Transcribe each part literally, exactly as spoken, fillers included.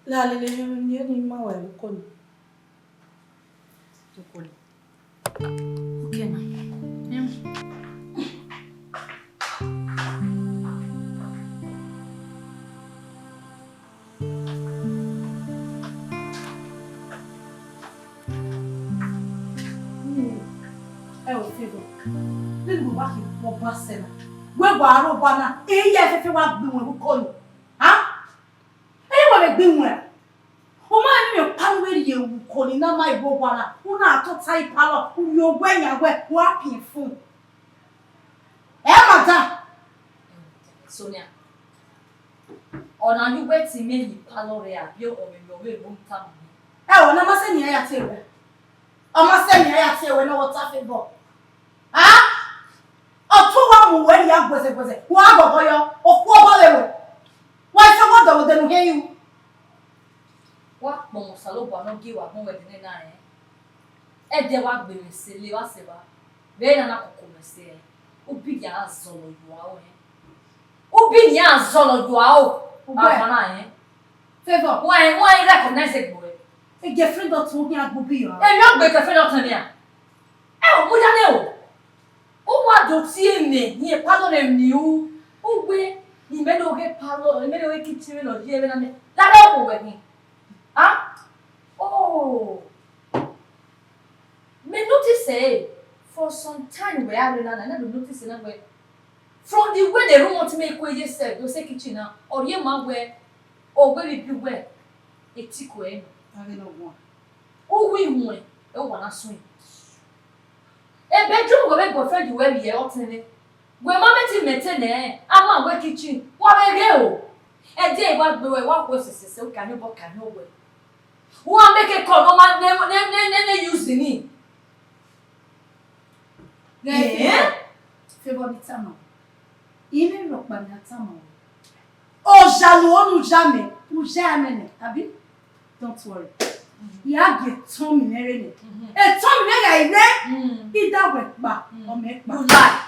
La lele, rhie ne I ma wẹ vbe ukọ nii. Ukọ nii. Okay na. Ẹ o, Favour, vbene uwa khin vbe Ọba sẹ na, wẹ wa rre owa na, eya fẹfẹ wa gbe iwẹn vbe ukọ nii. Ha? Eya wa vbe gbe iwẹn. U ma rẹn emwi ọkpa ne u vbe rhie vbe ukọ nii ne a ma vbe owa na, u na tota ipalọ, u rhie owẹ yan wẹ, wa piẹn fun. Ẹ, madam. Sonia, ọna ye uwẹ te imẹ hin ipalọ rẹ, abi ọ mwẹ emwi ọ vbe ru tama mwẹ? Ẹ o, ne ọ ma sẹ ne iran ya tie ruẹ. Ọ ma sẹ ne iran ya tie ruẹ ne ọ ta Favour. A? Ọ tu uwa mu uwẹ rhia guẹzẹguẹzẹ, wa ghọghọ yọ, okhuo ọghọ vbe ruẹ. Wa i sẹ ọghe ọdọ vbe odẹ ne u hiẹn ru. Wa kpọnmwẹ Osanobua ne ọ gie wa agbọn wẹ ẹdẹ nena rẹn. Ẹdẹ wa gbe mwẹ sẹ, le wa sẹ evba. Vbe na na koko mwẹ sẹ, ubi ya zọlọ yọ aro rẹn. Ubi ya zọlọ yọ aro. Ugbẹ. Avara rẹn. Favour. Wa, wa i recognize egbe ruẹ. E girlfriend ọtẹn u khian gbe ubi yọ aro. Emwi ọ gbe girlfriend ọtẹn nian. Ẹ o, mudia nẹ o. U wa do tie mẹ, rẹn ipalọ ne emwi ru. U wẹ, imẹ ne oghe ipalọ, imẹ ne oghe kitchen vbene ọ ye vbe na mẹ. Lare okhuo wẹ khin. Ah? Oh. Mẹ notice ẹre, for some time wẹ a rre na, na, I na do notice na wẹ, from the way ne room ọtẹn mwẹ ku ye sẹ, do sẹ kitchen na, ọ rhie ma wẹ, ọ wẹ vbe ibi wẹ, etiko ẹre nọ. Avbe nọ guan. U wi ihuẹn, ẹ wa na suẹn. E bedroom wẹ vbe girlfriend wẹ vbiẹ ọtẹn mwẹ. Wẹ ma mẹ te mẹ te nẹ, a ma wẹ kitchen, wa vbe ghe o. Ẹdẹ wa gbe wẹ, wa khuẹ sẹsẹsẹ, u ka hin obọ ka hin owẹ. Wa make call ne ọ ma ne, ne, ne, ne, ne use ni. Ghẹ Eh? Favour, Favour ni tama. I mwẹ rhọkpa ne a tama o. Oja ne u ya mẹ, u ya mẹ nẹ, abi? Don't worry. I a gie etọnmwi mwẹ rre nẹ. Etọnmwi mwẹ gha i rre, Mm. I da wẹ kpa, Mm. ọ mẹ kpa. You lie.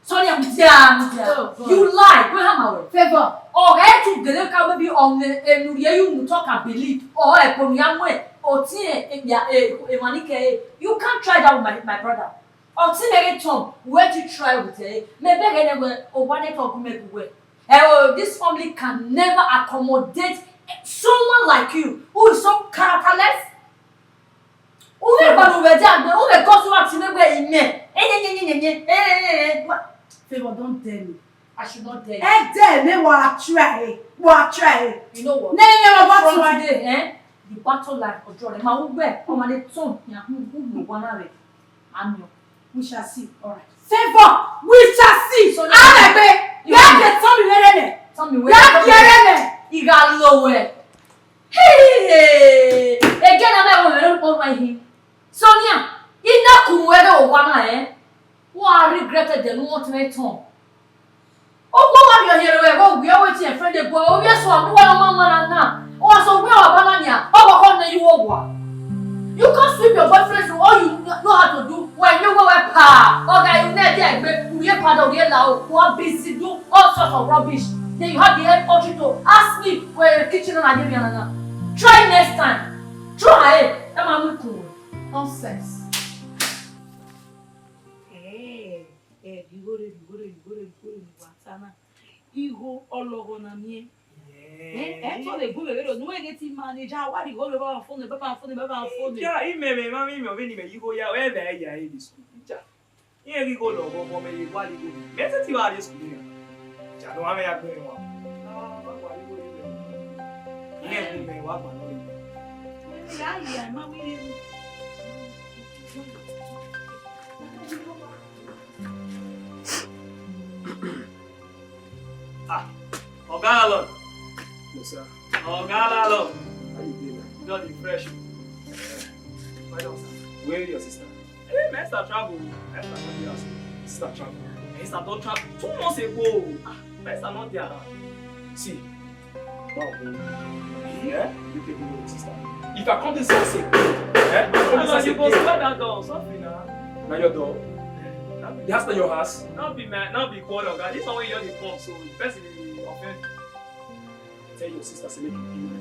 Sonia, mudia, mudia. Oh, God. You lie. Wẹ hama wẹ. Favour. Ọ ghẹ tu gele ka maybe ọ ne enu rhie you mu talk and believe. Ọ ẹko ne a mu ẹ, ọ tie e, e, e, emwa ni kẹ e. You can't try that with my, my brother. Ọ ti mẹ ghe Tom, wẹ ti try with ẹ. Mẹ bẹghe nẹ wẹ, ọ wa ne talk mẹ bu wẹ. Eh, oh, this family can never accommodate someone like you who is so characterless. U vbe kpa ne u vbe dia gbe, u vbe cause wa ti vbe gbe imẹ. Eh, eh, eh, eh, eh, eh, eh, eh. Favour, don't dare me. I should not dare you. Ẹ dare me, wa try, wa try. You know what? Ne, ne, ne, wa From try. Today, eh, the battle line for Jordan. Ma u gbe, ọ ma le turn, ya, u, u, u, wa na re. Amiọ. We shall see. All right. Favour, we shall see. So, Aregbe, you ya ke tell me where nẹ. Tell me where. Ya ke where nẹ. I gha lo wẹ. Hey! Again, I'm a woman, don't call my him. Sonia, I na ku where the one, eh? Wa regret the no want me turn. Ọ kọ wa rhie ọhiẹn rẹ vbe owiẹ, wẹ tie friend boy, ovbi eso ọmwa ne uwa ma ma na na. Ọ so wiẹ ọba na nia, ọ kọkọ nẹ you owa. You can't sweep your boyfriend's room, all you know how to do, wẹ ne uwa wẹ pa, ọ gha ru ne ẹdẹ egbe, u rhie pa da, u rhie la o, u a busy do all sorts of rubbish. Then you have the audacity to ask me wẹ kitchen na ye vbe na na. Try next time. Try, ẹ ma mu ikun. Nonsense. Eh, eh, righo re, righo re, righo re, righo re, ne uwa ta na. Igho ọlọghọ na miẹn. Eh, ẹ tọ le gu vbe vberriọ, ne uwẹ ghe te manage, a wa righo vbe baba phone, baba phone, baba phone. Ija, imẹ mẹ ma mi mẹ vbene imẹ ye igho ya, ẹ vbe ya e rre school. Ija. Irẹn ghi igho lọghọ, ọmọ mẹ ye wa righo. Mẹ te ti wa rrie school na. Ija, ne uwa mwẹ ya gbe mwẹ wa. Ah, wa righo ye. Irẹn gu mẹ wa gba nọ. Ya ya ma wi righo. Ah, Oga Landlord. Yes, sir. Oga Landlord. How you dey now? You don dey fresh. Well done, sir. Where your sister? Eh, my sister travel. My sister travel house. Sister travel. My sister don travel two months ago. Ah, my sister no dey around. See, wow, bro. Yeah? You take me, sister. If I come this house again, eh? If I come this house again. You go swear that door, something now. Na your door? The house na your house? No be my, no be quarrel, oga. This one wey you just dey come, so the person dey offend. Tell your sister say make you give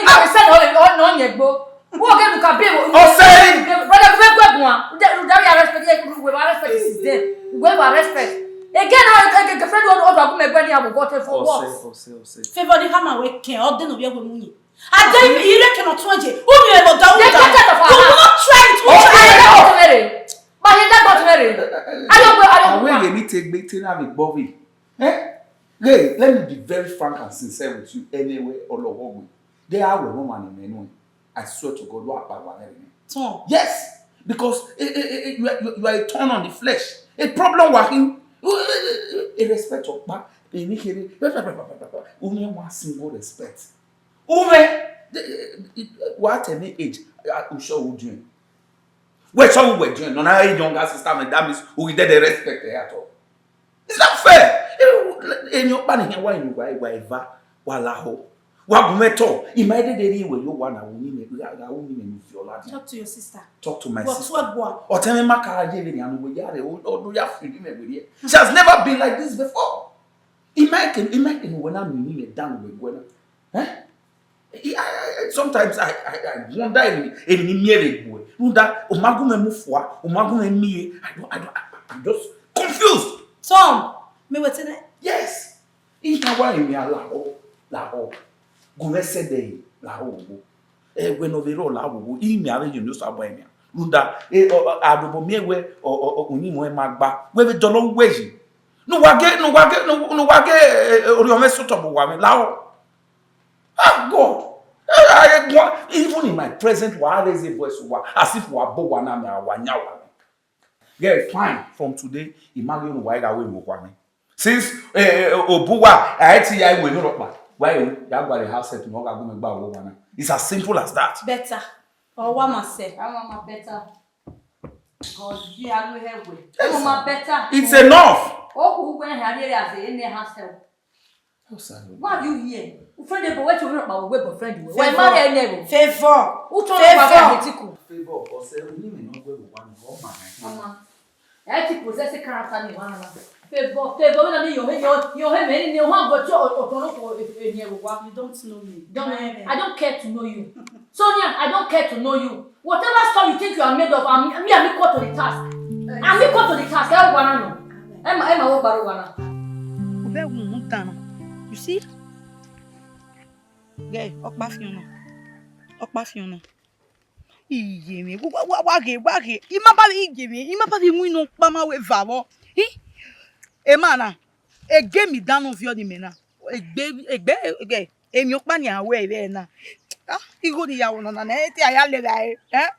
you can say no, no, no, yegbo. Wo ke nu ka be wo. Ọsẹ. Brother, we go go. Ude, ude, we respect, we respect is there. We go respect. Again, I can friend one of our women when you have got for what? Ọsẹ, ọsẹ, ọsẹ. Favor the hammer we can. Ọ de no bi egbe mu yin. Ade ire ke no tun eje. Unu ẹ lọ da, unu da. They take it off our house. We will not try it. We will try it. Aye, aye, aye, aye. Aye, aye, aye. Awe ye ni te gbe te na vbe gbọ vbe. Eh? Hey, let me be very frank and sincere with you anyway, Ọlọghọgbe. De a wẹ ọmwa ne imẹ nuẹn, I swear to God, wa kpa wa nẹ rẹ. Tom. Yes, because eh, eh, eh, eh, you, are, you, you are a thorn on the flesh. A problem wa khin. A respect ọkpa, emwi kherhe. Uwẹ wa single respect. Uwẹ, wa at any age, uh, u sure u diẹn. Wẹ sure u wẹ diẹn. Nọ na, a younger sister, man, that means u ghi dẹdẹ respect her at all. It's not fair. Emwi ọkpa ni hia wa, emwi wa, wa eva, wa lahọ. Wa gu mwẹ tọ, I ma dede rhie wẹ ye owa na, wu ni mẹ, gha, gha wu ni mẹ ni viọ ladian. Talk to your sister. Talk to my sister. Ọtẹn mwẹ ma ka ye vbenian ne uwẹ ya rre, ọ, ọ do ya fi vbe imẹ werriẹ. She has never been like this before. I ma ke, I ma ke ne uwẹ na miẹn ni mẹ dan uwẹ guẹ na. Eh? I, I, I, sometimes I, I, I wonder emwi, emwi ne I miẹn vbe egbe uwẹ. Rhunmwuda, ọ ma gu mwẹ mu fua, ọ ma gu mwẹ miẹn, I don't, I don't, I, I'm just confused. Tom, mẹ wẹ te nẹ. Yes. I ka wa emwi a lahọ, lahọ. Gu mwẹ sẹ ẹdẹ ẹre, lahọ vbo. Ẹwẹ ne ọ vbe rrọọ lahọ vbo, I miẹn avbe emwi ne Osanobua miẹn. Rhunmwuda, e, ọ, ọ, a dobọ miẹn wẹ, ọ, ọ, ọ, uyinmwẹ ma gba. Wẹ vbe dọlọ uwẹ yi. Ne uwa ghe, ne uwa ghe, ne uwa ghe, eh, eh, orhiọn mwẹ sẹ otọ bu uwa mwẹ lahọ. Ah, God. Eh, I, I, even in my present, wa raise a voice, wa, as if wa bo wa na mẹ, wa yan wa. Yeah, fine. From today, I ma ghi unu wa gha wẹ emwi okhuo mwẹ. Since, eh, eh, obu wa, a i te ya iwe ne rọkpa. Wa ya gualọ house help ne ọ gha gu mwẹ gba vbe owa na. It's as simple as that. Better. Ọ wa ma sẹ. Ọ wa ma better. God, ye a lu hẹ wẹ. Yes, ọ ma sir. Better. It's enough. Okhuo uwẹ hẹ a rhie rre as a house help. Yes, sir. What do you hear? U friend ebo wẹ te u rhie ọkpa vbe uwu boyfriend wẹ. Wẹ ma rhie ẹnẹ ebo. Favor. U tọ Favor. Ọkpa vbe Atletico. Favor, ọsẹ, u ni mẹ ne ọ gu ẹre vbe owa ni, ọ ma na. Ọma. Ẹ ti possess character ni wa na. Favor, Favor, na mi yo he, yo, yo he mẹ ni, ni wa go to o, o, to no ko, e, e, ni ẹ vbe owa. You don't know me. Don't know me. I don't care to know you. Sonia, I don't care to know you. Whatever stuff you think you are made of, I'm, me, I'm equal to the task. I'm equal to the task. Ẹ wa na nọ. Ẹ ma, ẹ ma wo gbaro wa na. U vẹ wu mu dan na. You see? Gẹ, ọkpa fiọn na. Ọkpa fiọn na. Iye mwẹ, wa, wa, wa ghe, wa ghe. I ma ba vbe iye mwẹ, I ma ba vbe winna ọkpa ma wẹ eva vbọ. Hi? Emwa na, egemi dan ne ọ viọ ne imẹ na. Egbe, egbe, egbe, emwi ọkpa ni a wẹ vbe na. Ah, igho ni ya wọ nọ na, nẹ, te a ya lele ẹre, eh?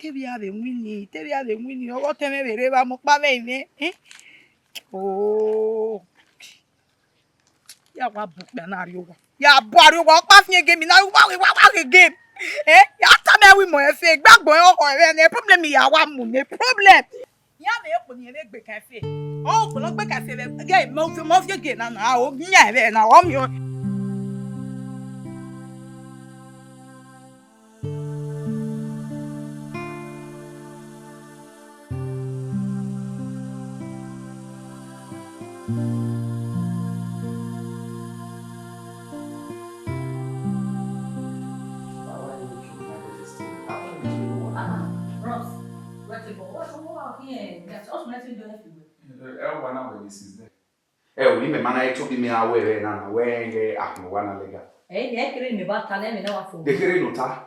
Te vbe a vbe winna, te vbe a vbe winna, ọghe ọtẹn mwẹ vbe rre vbe amọkpa vbe ẹrinmwẹ, eh? Oh. Ya wa bu okpia na rrie owa. Ya bu a rrie owa, ọkpa fian egemi na, wa, wa, wa ghe game. Eh? Ya tama ẹre wẹ imọ ẹfe, egbe agbọn ẹre ọkhọ ẹre nẹ, problem ya wa mu nẹ, problem. Iran vbe okpia ni vbe gbe kan ẹfe. Ọ okpia ne ọ gbe kan ẹfe vbe, ghe, mẹ, mẹ viọ ghe na na, o, miẹn ẹre na, ọ miẹn. Ross, wait a minute. What, what, what, yeah, that's also nothing to do with you. Eh, eh, one hour is there. Ẹ, uni mẹ ma na tobọ imẹ a wẹ ẹre na, na wẹ ghe akhin owa na lẹga. Ẹ, ẹ kere ne mẹ ba ta nẹ, mẹ na wa fo. De kere ne u ta.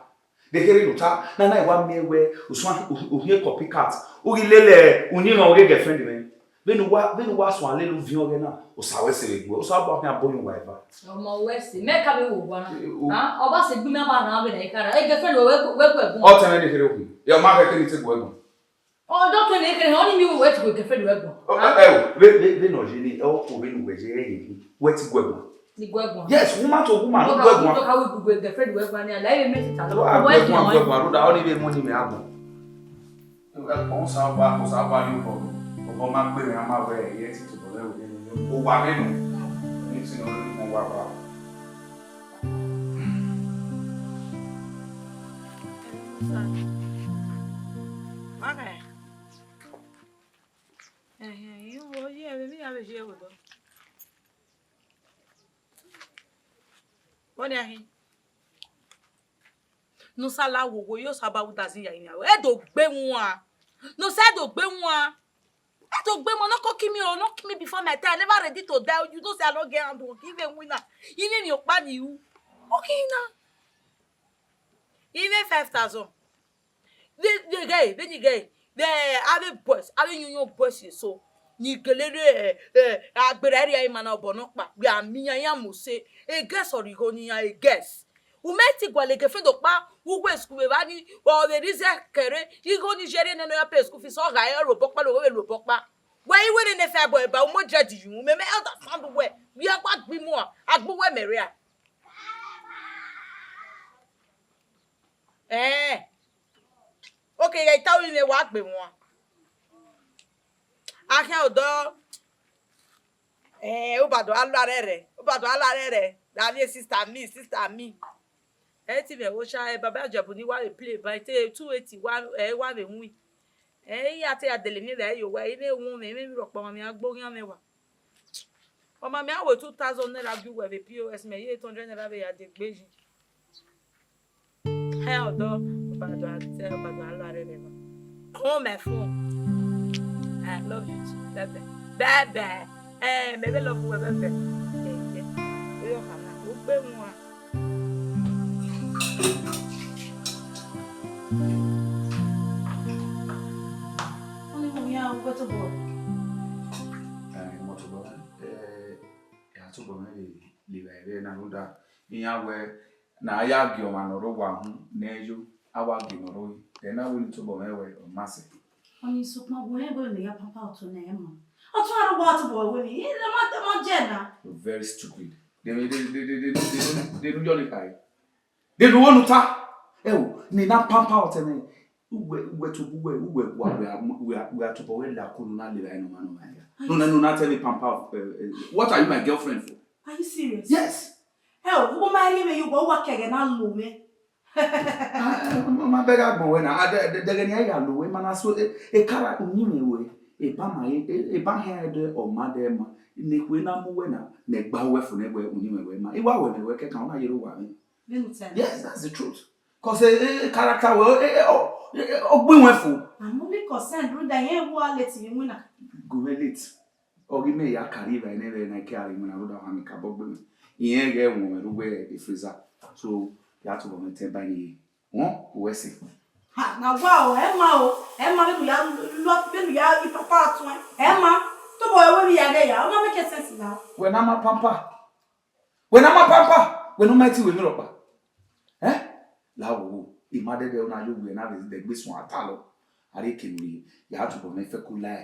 De khere ne u ta, na na wa miẹn wẹ usun u khian copycat. U ghi lele uyinmwẹ ọghe girlfriend mwẹ. Vbene uwa, vbene uwa suẹn lele uviẹn ọghẹe na, Osa wẹ sẹ vbe gbe, Osa bu akhian bọ yẹn uwa eva. Ọmọ wẹ sẹ, mẹ ka vbe wo owa na. Eh, o- Ah, ọ ba sẹ gbe mẹ ba rhan vbene I ka rhan. E girlfriend wẹ, wẹ, wẹ gu ẹbun. Ọ tẹn mwẹ de khere okhu. Ya ma khẹ kene te gu ẹbun. Ọ dọ tue ne kere, ọ ni mi wẹ wẹ ti gu girlfriend wẹ gu. Ọ, ẹ, ẹ, o, vbe, vbe, vbene ọ ye ni, ẹ, ọ kọ vbene uwẹ ye, ẹ, ye, wẹ ti gu ẹbun. Ni gu ẹbun. Yes, woman to woman, gu ẹbun. Ọ ka wẹ gu girlfriend wẹ gu ni, a la ẹ mẹ ti ta lọ. Wa gu ẹbun, gu ẹbun, rhunmwuda ọ ni vbe mu ni mẹ agbọn. Ẹ, ọ sa wa, ọ sa wa yo bọ. Ọbọ ma gbe mwẹ, a ma wẹ, ẹ, ti tobọ lẹ, o wa vbe nọ. Ni ti nọ, ni mo wa wa. Ẹhẹn, irun vbe ọ ye, vbene I ya vbe ye ẹvbo dọ. Vbọ nian khin? Ne u sa la wowo, yo sa ba uda zin ya yin aro. Ẹ do gbe wan. Ne u sa do gbe wan. Ẹ do gbe wan, no come kill me o, no kill me before my time. I never ready to die. You know say I no get hand o. Give me winner. Give me mi okpa ni u. Okay na. Even five thousand. Vbe, vbe ghe, vbene I ghe, vbe avbe boys, avbe young young boys eso, ni gele rre, eh, eh, agbera rria ima na obọ nọkpa, wẹ a miẹn iran, iran mu ose, Eges ọre igho ni iran, eges. U mẹ ti gualọ ege fẹn do kpa, u wẹ school vbe evba ni, ọ vbe rre izẹ kẹre, igho ni ye rre nene ọ ya pay school fees, ọ gha ẹre ru obọ ọkpa, ọ vbe ru obọ ọkpa. Wẹ i wẹ nene fẹ ẹbọ eba, u mọ dread yu, mẹ mẹ understand wẹ, vbe a gba gbe imuan, a gbe uwẹ mẹ rria. Ẹn. Okay, ya i ta uri nẹ wa gbe wọn. A khian odọ. Eh, u ba do a la rẹrẹ, u ba do a la rẹrẹ. Da vbe sister mi, sister mi. Ẹ ti vbe wo cha, ẹ, Baba Ajabu ni wa vbe play ba, te two eighty wa, ẹ, wa vbe win. Ẹ, I ya te ya dele miẹn vbe yo wa, I vbe won mwẹ, I vbe rhọkpa ọmwa mẹ a gbe oghian mwẹ wa. Ọmwa mẹ a wẹ two thousand naira gie uwẹ vbe P O S, mẹ ye eight hundred naira vbe ya de egbe yi. Hẹ ọdọ, ọbadọ a tẹ, ọbadọ a la rẹrẹ wa. Call my phone. I love you too. Bye bye. Bye bye. Eh, mẹ vbe love uwẹ bye bye. Yeah, yeah. Oyo khama, u gbe wọn. Ọni mo yan ugbẹ tobọ. Eh, mo tobọ, eh, ya tobọ mwẹ vbe levba ẹre na rhunmwuda iran wẹ ne a ya gie ọmwa ne ọ rre owa uhunmwu ne ẹ yo, a wa gie ne ọ rre owa, then a wẹ ne tobọ mwẹ wẹ ọ ma sẹ. Ọni sokpan wẹ wẹ ne ya papa ọtọ ne ẹ ma. Ọtọ aro wa tobọ wẹ ni, ẹ ma, ẹ ma jẹ na. You're very stupid. De de de de de de de de nu yọ ni khae. De do wẹ ne u ta. Ẹ o, ne na pampa ọtẹn nẹ. Uwẹ, uwẹ tobọ uwẹ, uwẹ wa, wẹ a, wẹ a, wẹ a tobọ wẹ la kunu na lera ẹn nọ ma nọ ma ya. Are you No, no, no, not tell me pampa. Uh, uh, what are you my girlfriend for? Are you serious? Yes. Ẹ o, u ma rhie mwẹ ye uwa, uwa kẹghẹ na lo mwẹ. Ah, eh, ma, ma bẹghe agbọn wẹ na. Ah, de, de, dẹghẹ ne a ya lo wẹ, ma na so, eh, eh, kara uyinmwẹ wẹ, eba ma, eh, eh, eba hẹn ẹdẹ, ọ ma dẹ ma. Ne ekhue na mu wẹ na, ne gba wẹ fo ne wẹ uyinmwẹ wẹ ma. I wa wẹ mẹ wẹ kẹkan, ọ na yere uwa mwẹ. Vbene u ta na. Yes, that's the truth. Cause, eh, eh, character wẹ, eh, eh, ọ, eh, eh, ọ gbe wẹ fo. I'm only concerned, brother, yẹn wo a late vbe winna. Go me late. Ọ ghi mẹ ya kari evba nẹ vbe na ke a ri winna, brother, wa mi ka bọ gbe mwẹ. Irẹn ghẹ wọn mwẹ ru wẹ e freezer. So, ya tobọ mwẹ tẹ ba ye. Wọn, uwẹ sẹ. Ha, na wa o, ẹ ma o, ẹ ma vbene u ya lọ, vbene u ya ipapa tuẹn, ẹ ma, tobọ ẹre wẹ vbe ya ghe ya, ọ ma make sense na. Wẹ na ma pampa. Wẹ na ma pampa, wẹ ne u ma ti wẹ emwi rhọkpa. Eh? La wo, ima dẹdẹ ọ na yo wẹ na vbe dẹ gbe suẹn atalọ. A rhie eke ne u rhie, ya tobọ mwẹ fẹko la ẹ.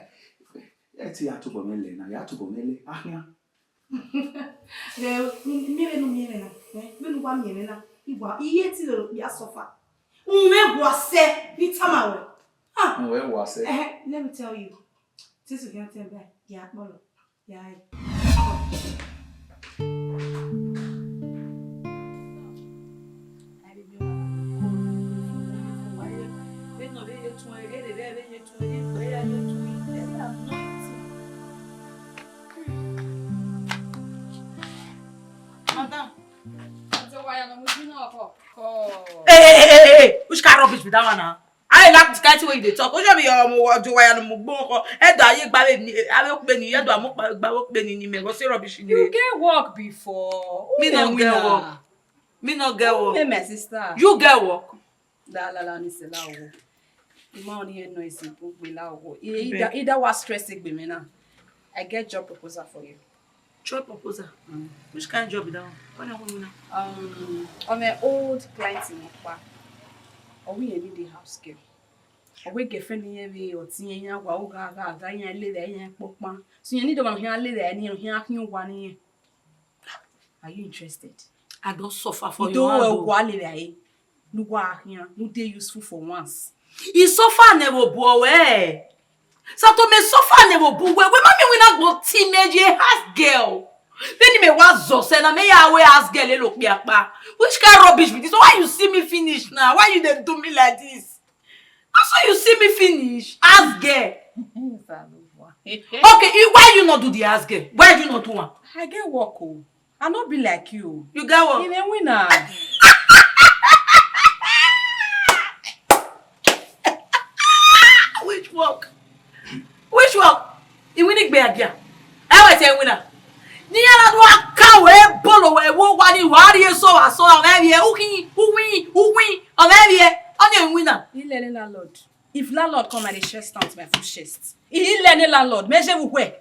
Ẹ te ya tobọ mwẹ lẹ na, ya tobọ mwẹ lẹ, a khian. Ẹ, miẹn vbene u miẹn mwẹ na, eh, vbene u wa miẹn mwẹ na, I wa, I ye te lele okpia suffer. U mwẹ wa sẹ, ne I tama ruẹ. Ah. U mwẹ wa sẹ. Eh, let me tell you. Since you can't tell me, ya kpọlọ, ya ye. Madam, hey, hey, hey, hey, hey, which kind of rubbish be that one now? I like the kind thing wey you dey talk. Ojo be your mo ojo waya no mo gbon ko. E do aye gba we ni, ave okpe ni, e do amo gba we okpe ni ni me go say rubbish ni. You get work before. Me no get work. Me no get work. Me, my sister. You get work. La la la ni se la wo. Ima oni e no esi ku gbe la wo. Ida ida wa stress egbe mi na. I get job proposal for you. Job proposal? Mm. Which kind job be that one? What do you mean? Um, I'm an old client in Okpa. Or we need the house girl. Or we get friend in here, or teen, or wa, or ga, ga, ga, yeah, lay there, yeah, pokpan. So you need the one here, lay there, and you here, you want here. Are you interested? I don't suffer for you. Don't worry, wa lay there. No wa here, no dey useful for once. He suffer never bore. Sato me suffer never bore. We, we, mommy, we not go teenage house girl. Then me was so say na me ya we house girl e lo pe apa. Which kind rubbish be this? Why you see me finish now? Why you dey do me like this? That's why you see me finish. House girl. Okay, you, why you not do the house girl? Why you not do one? I get work, oh. I no be like you. You get work? You dey win am. Which work? Which work? Iwin ni gbe agia. Ewe te win am. Ni ara do aka we bolo we wo wa ni wa ri eso wa so o me vie. U ki, u win, u win. O me vie. Oni win am. He let the landlord. If landlord come, I dey chest out my full chest. He let the landlord. Me je wu we.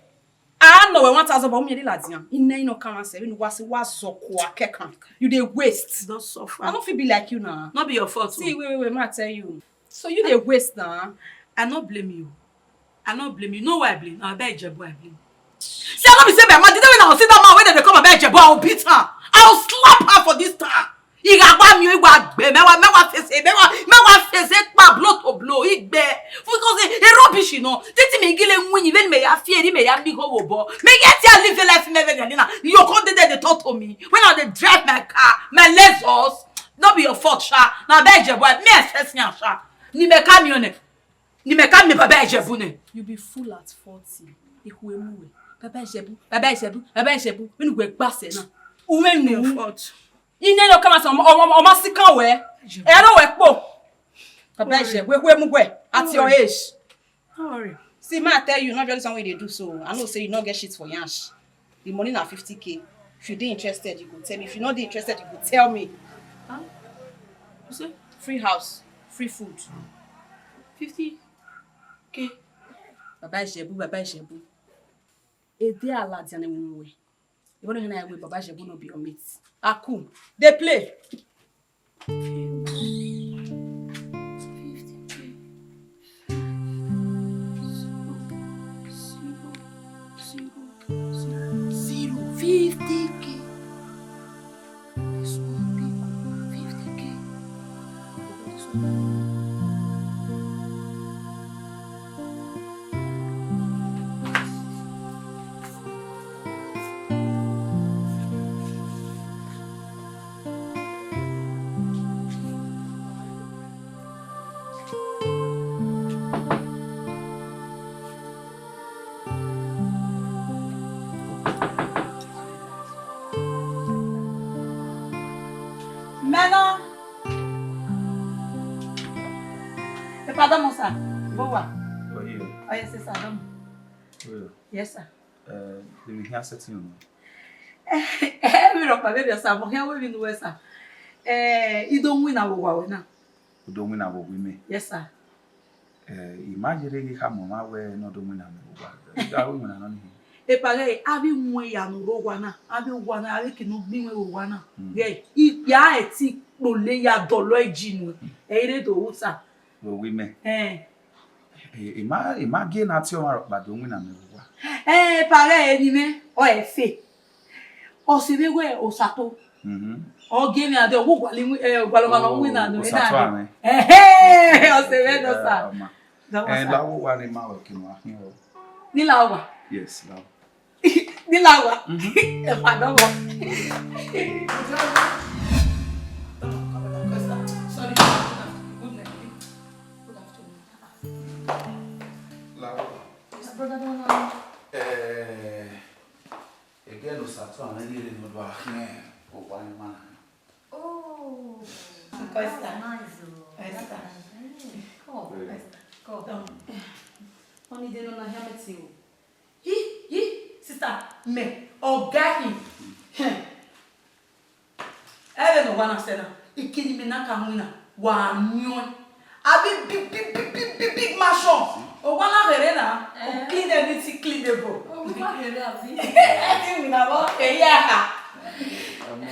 A nọ wẹ one thousand, but u miẹn ladian. I nẹ, I nọ kan sẹ, vbene uwa si wa zọ kua kẹkan. You dey waste. Don't suffer. I no fit be like you na. No be your fault. See, wait, wait, wait, ma tell you. So you dey waste na. I no blame you. I no blame you. You know why I blame? Na Baba Ijebu I blame. See, I no be say my man, the day when I go see that man, when they come Baba Ijebu, I will beat her. I will slap her for this town. Igha wa miẹn, igha gbe, mẹ wa, mẹ wa fese, mẹ wa, mẹ wa fese kpa blow to blow, igbe. Because e, e rubbish, you know. Titi me gile win, even me ya fear, me ya big ho bo. Me get ya live your life, me very na. You come there, they talk to me. When I dey drive my car, my Lexus, no be your fault, sha. Na Baba Ijebu, me assess yan, sha. Ni me ka mi one. Ni mẹ ka miẹn Baba Ijebu nẹ. You be fool at forty. Ikhu emu wẹ. Baba Ijebu, Baba Ijebu, Baba Ijebu. Vbene uwẹ gba sẹ na. Uwẹ nu. Your fault. I nẹ, no come as ọmọ, ọmọ, ọmọ sikan wẹ. Ẹ rọ wẹ kpo. Baba Ijebu, ikhu emu wẹ. At your age. Don't worry. See, ma tell you, not just something they do so. I know say you not get shit for yansh. The money na fifty K. If you dey interested, you go tell me. If you not dey interested, you go tell me. Huh? You say? Free house, free food. Fifty K. Baba Ijebu, Baba Ijebu. E dey aladian ne we. You want to know where Baba Ijebu no be your mate. Aku, dey play. Zero, fifty K. This one big, fifty K. Mẹ nọ. Epa dọmọ, sir. Vbe uwa? Oye. Oye, sir, dọmọ. Oye. Yes, sir. Eh, emwi hia sẹtin unu. Eh, emwi rhọkpa vberriọ, sir, mẹ khian wẹ emwi ne uwẹ, sir. Eh, I do winna vbe owa ruẹ na. U do winna vbe owa imẹ? Yes, sir. Eh, I ma yerre ghi khama ọmwa wẹ ne ọ do winna mwẹ vbe owa. I do winna nọ nii. Epa ghẹ, avbe iwẹn ya ne ọ rre owa na, avbe owa na, avbe eke ne ọ gbe iwẹn vbe owa na. Mm. Ghẹ, I ya ẹtin kpolo ya dọlọ iji nuẹn, ẹ i re do ru, sir. Vbe owa imẹ? Eh. Eh, I ma, I ma gie ne a tie ọmwa rhọkpa do winna mwẹ vbe owa. Eh, epa ghẹ, eni mwẹ, ọ ẹfe. Ọ sẹ vbe wẹ Osato. Mhm. Ọ gie mwẹ ade, ọ wu gualọ, eh, gualọ ọmwa ne ọ winna nọ, Osato na. Amẹ. Ehe, ọ sẹ vbe nọ, sir. Eh, ọma. Dọmọ, eh, sir. La owa ne ma wẹ ke ne a khian o. Ni la owa? Yes, la owa. Ni la owa. Mhm. Epa dọmọ. Sorry. Good night. Good afternoon. La owa. Yes, brother, don't know. Eh, Ẹghẹ ne Osato amẹ ye rre ne ọ do gha khian owa ni ma na. Oh, Esther. That's nice, oh. Esther. That's nice. Mm, cool. Esther, cool. Ọni de nọ na hia mẹ tie o. Hi, hi, sister, mẹ, ọga hin. Ẹvbo ne owa na sẹ na, ikini mẹ na ka winna, wa miẹn ọẹn. Avbe big, big, big, big, big, big mansion. Owa na ghe rre na, o clean everything, clean the boat. Owa ghe rre, abi? Everything winna vbọ, eya ha. Ọmọ,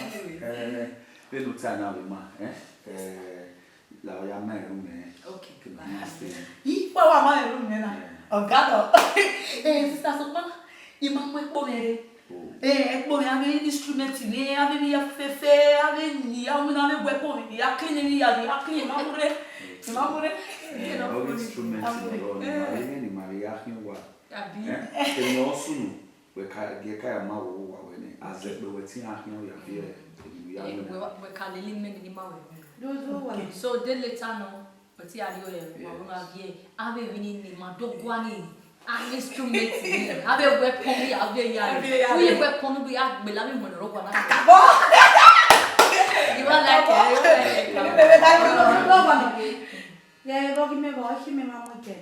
eh, vbene u ta na vbe ma, eh? Eh, la ọ ya ma room mẹ. Okay. Ke ma ma stay. Ih, wa wa ma room mẹ na. Eh. Ọga nọ. Eh, sister, sokpan, I ma mu ẹkpo mwẹ rre. Oh. Eh, ẹkpo mwẹ, avbe instrument ni, avbe emwi hia fẹfẹfẹ, avbe ni ya winna, avbe weapon ni ya clean, ni ya, ni ya clean, I ma mu rre. I ma mu rre. Eh, all instrument ni, ni ma rre, ni ma rre ya khian owa. Abi? Eh? Emwi ọ sunu, wẹ ka, gie ka ya ma wo owa wẹ nẹ, a zẹ kpe wẹ te iran khian ya viẹ, emwi ya wẹ nẹ. Wẹ, wẹ ka lele imẹ ni ma wẹ. Do, do, wa. Okay. So, de later nọ, wẹ te a rrie ọre, wa, yes, wẹ ma viẹ, avbe emwi ni, ni ma do guan ni, a instrument ni, avbe weapon ni, avbe ya. Avbe ya. Uye weapon ni, ya gbele avbe imẹ nọ rre owa na. Kakabọ. You are like, eh, you are like, eh, bebe, that you know, no, no, no. Yeah, but give me, but give me my money.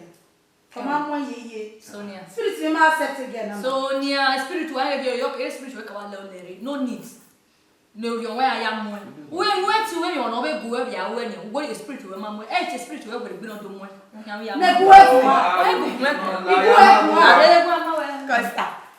Ọ ma mu ẹn yeye. Sonia. Spirit ne ma accept again na. Sonia, spirit wa ye yo, yo, spirit we ka wa lẹ ọlẹ rre. No need. Ne ovbi ọmwa ya mu ẹn. Uwẹ, uwẹ tu wẹ, ọna vbe gu wẹ vbe a wẹ ni. Uwẹ spirit wẹ ma mu ẹn. Ẹ, spirit wẹ wẹ gbe nọ do mu ẹn. Ọna ya. Ne gu wẹ tu. Ẹ gu wẹ tu. Ẹ gu wẹ tu. Ẹ gu wẹ tu. Costa.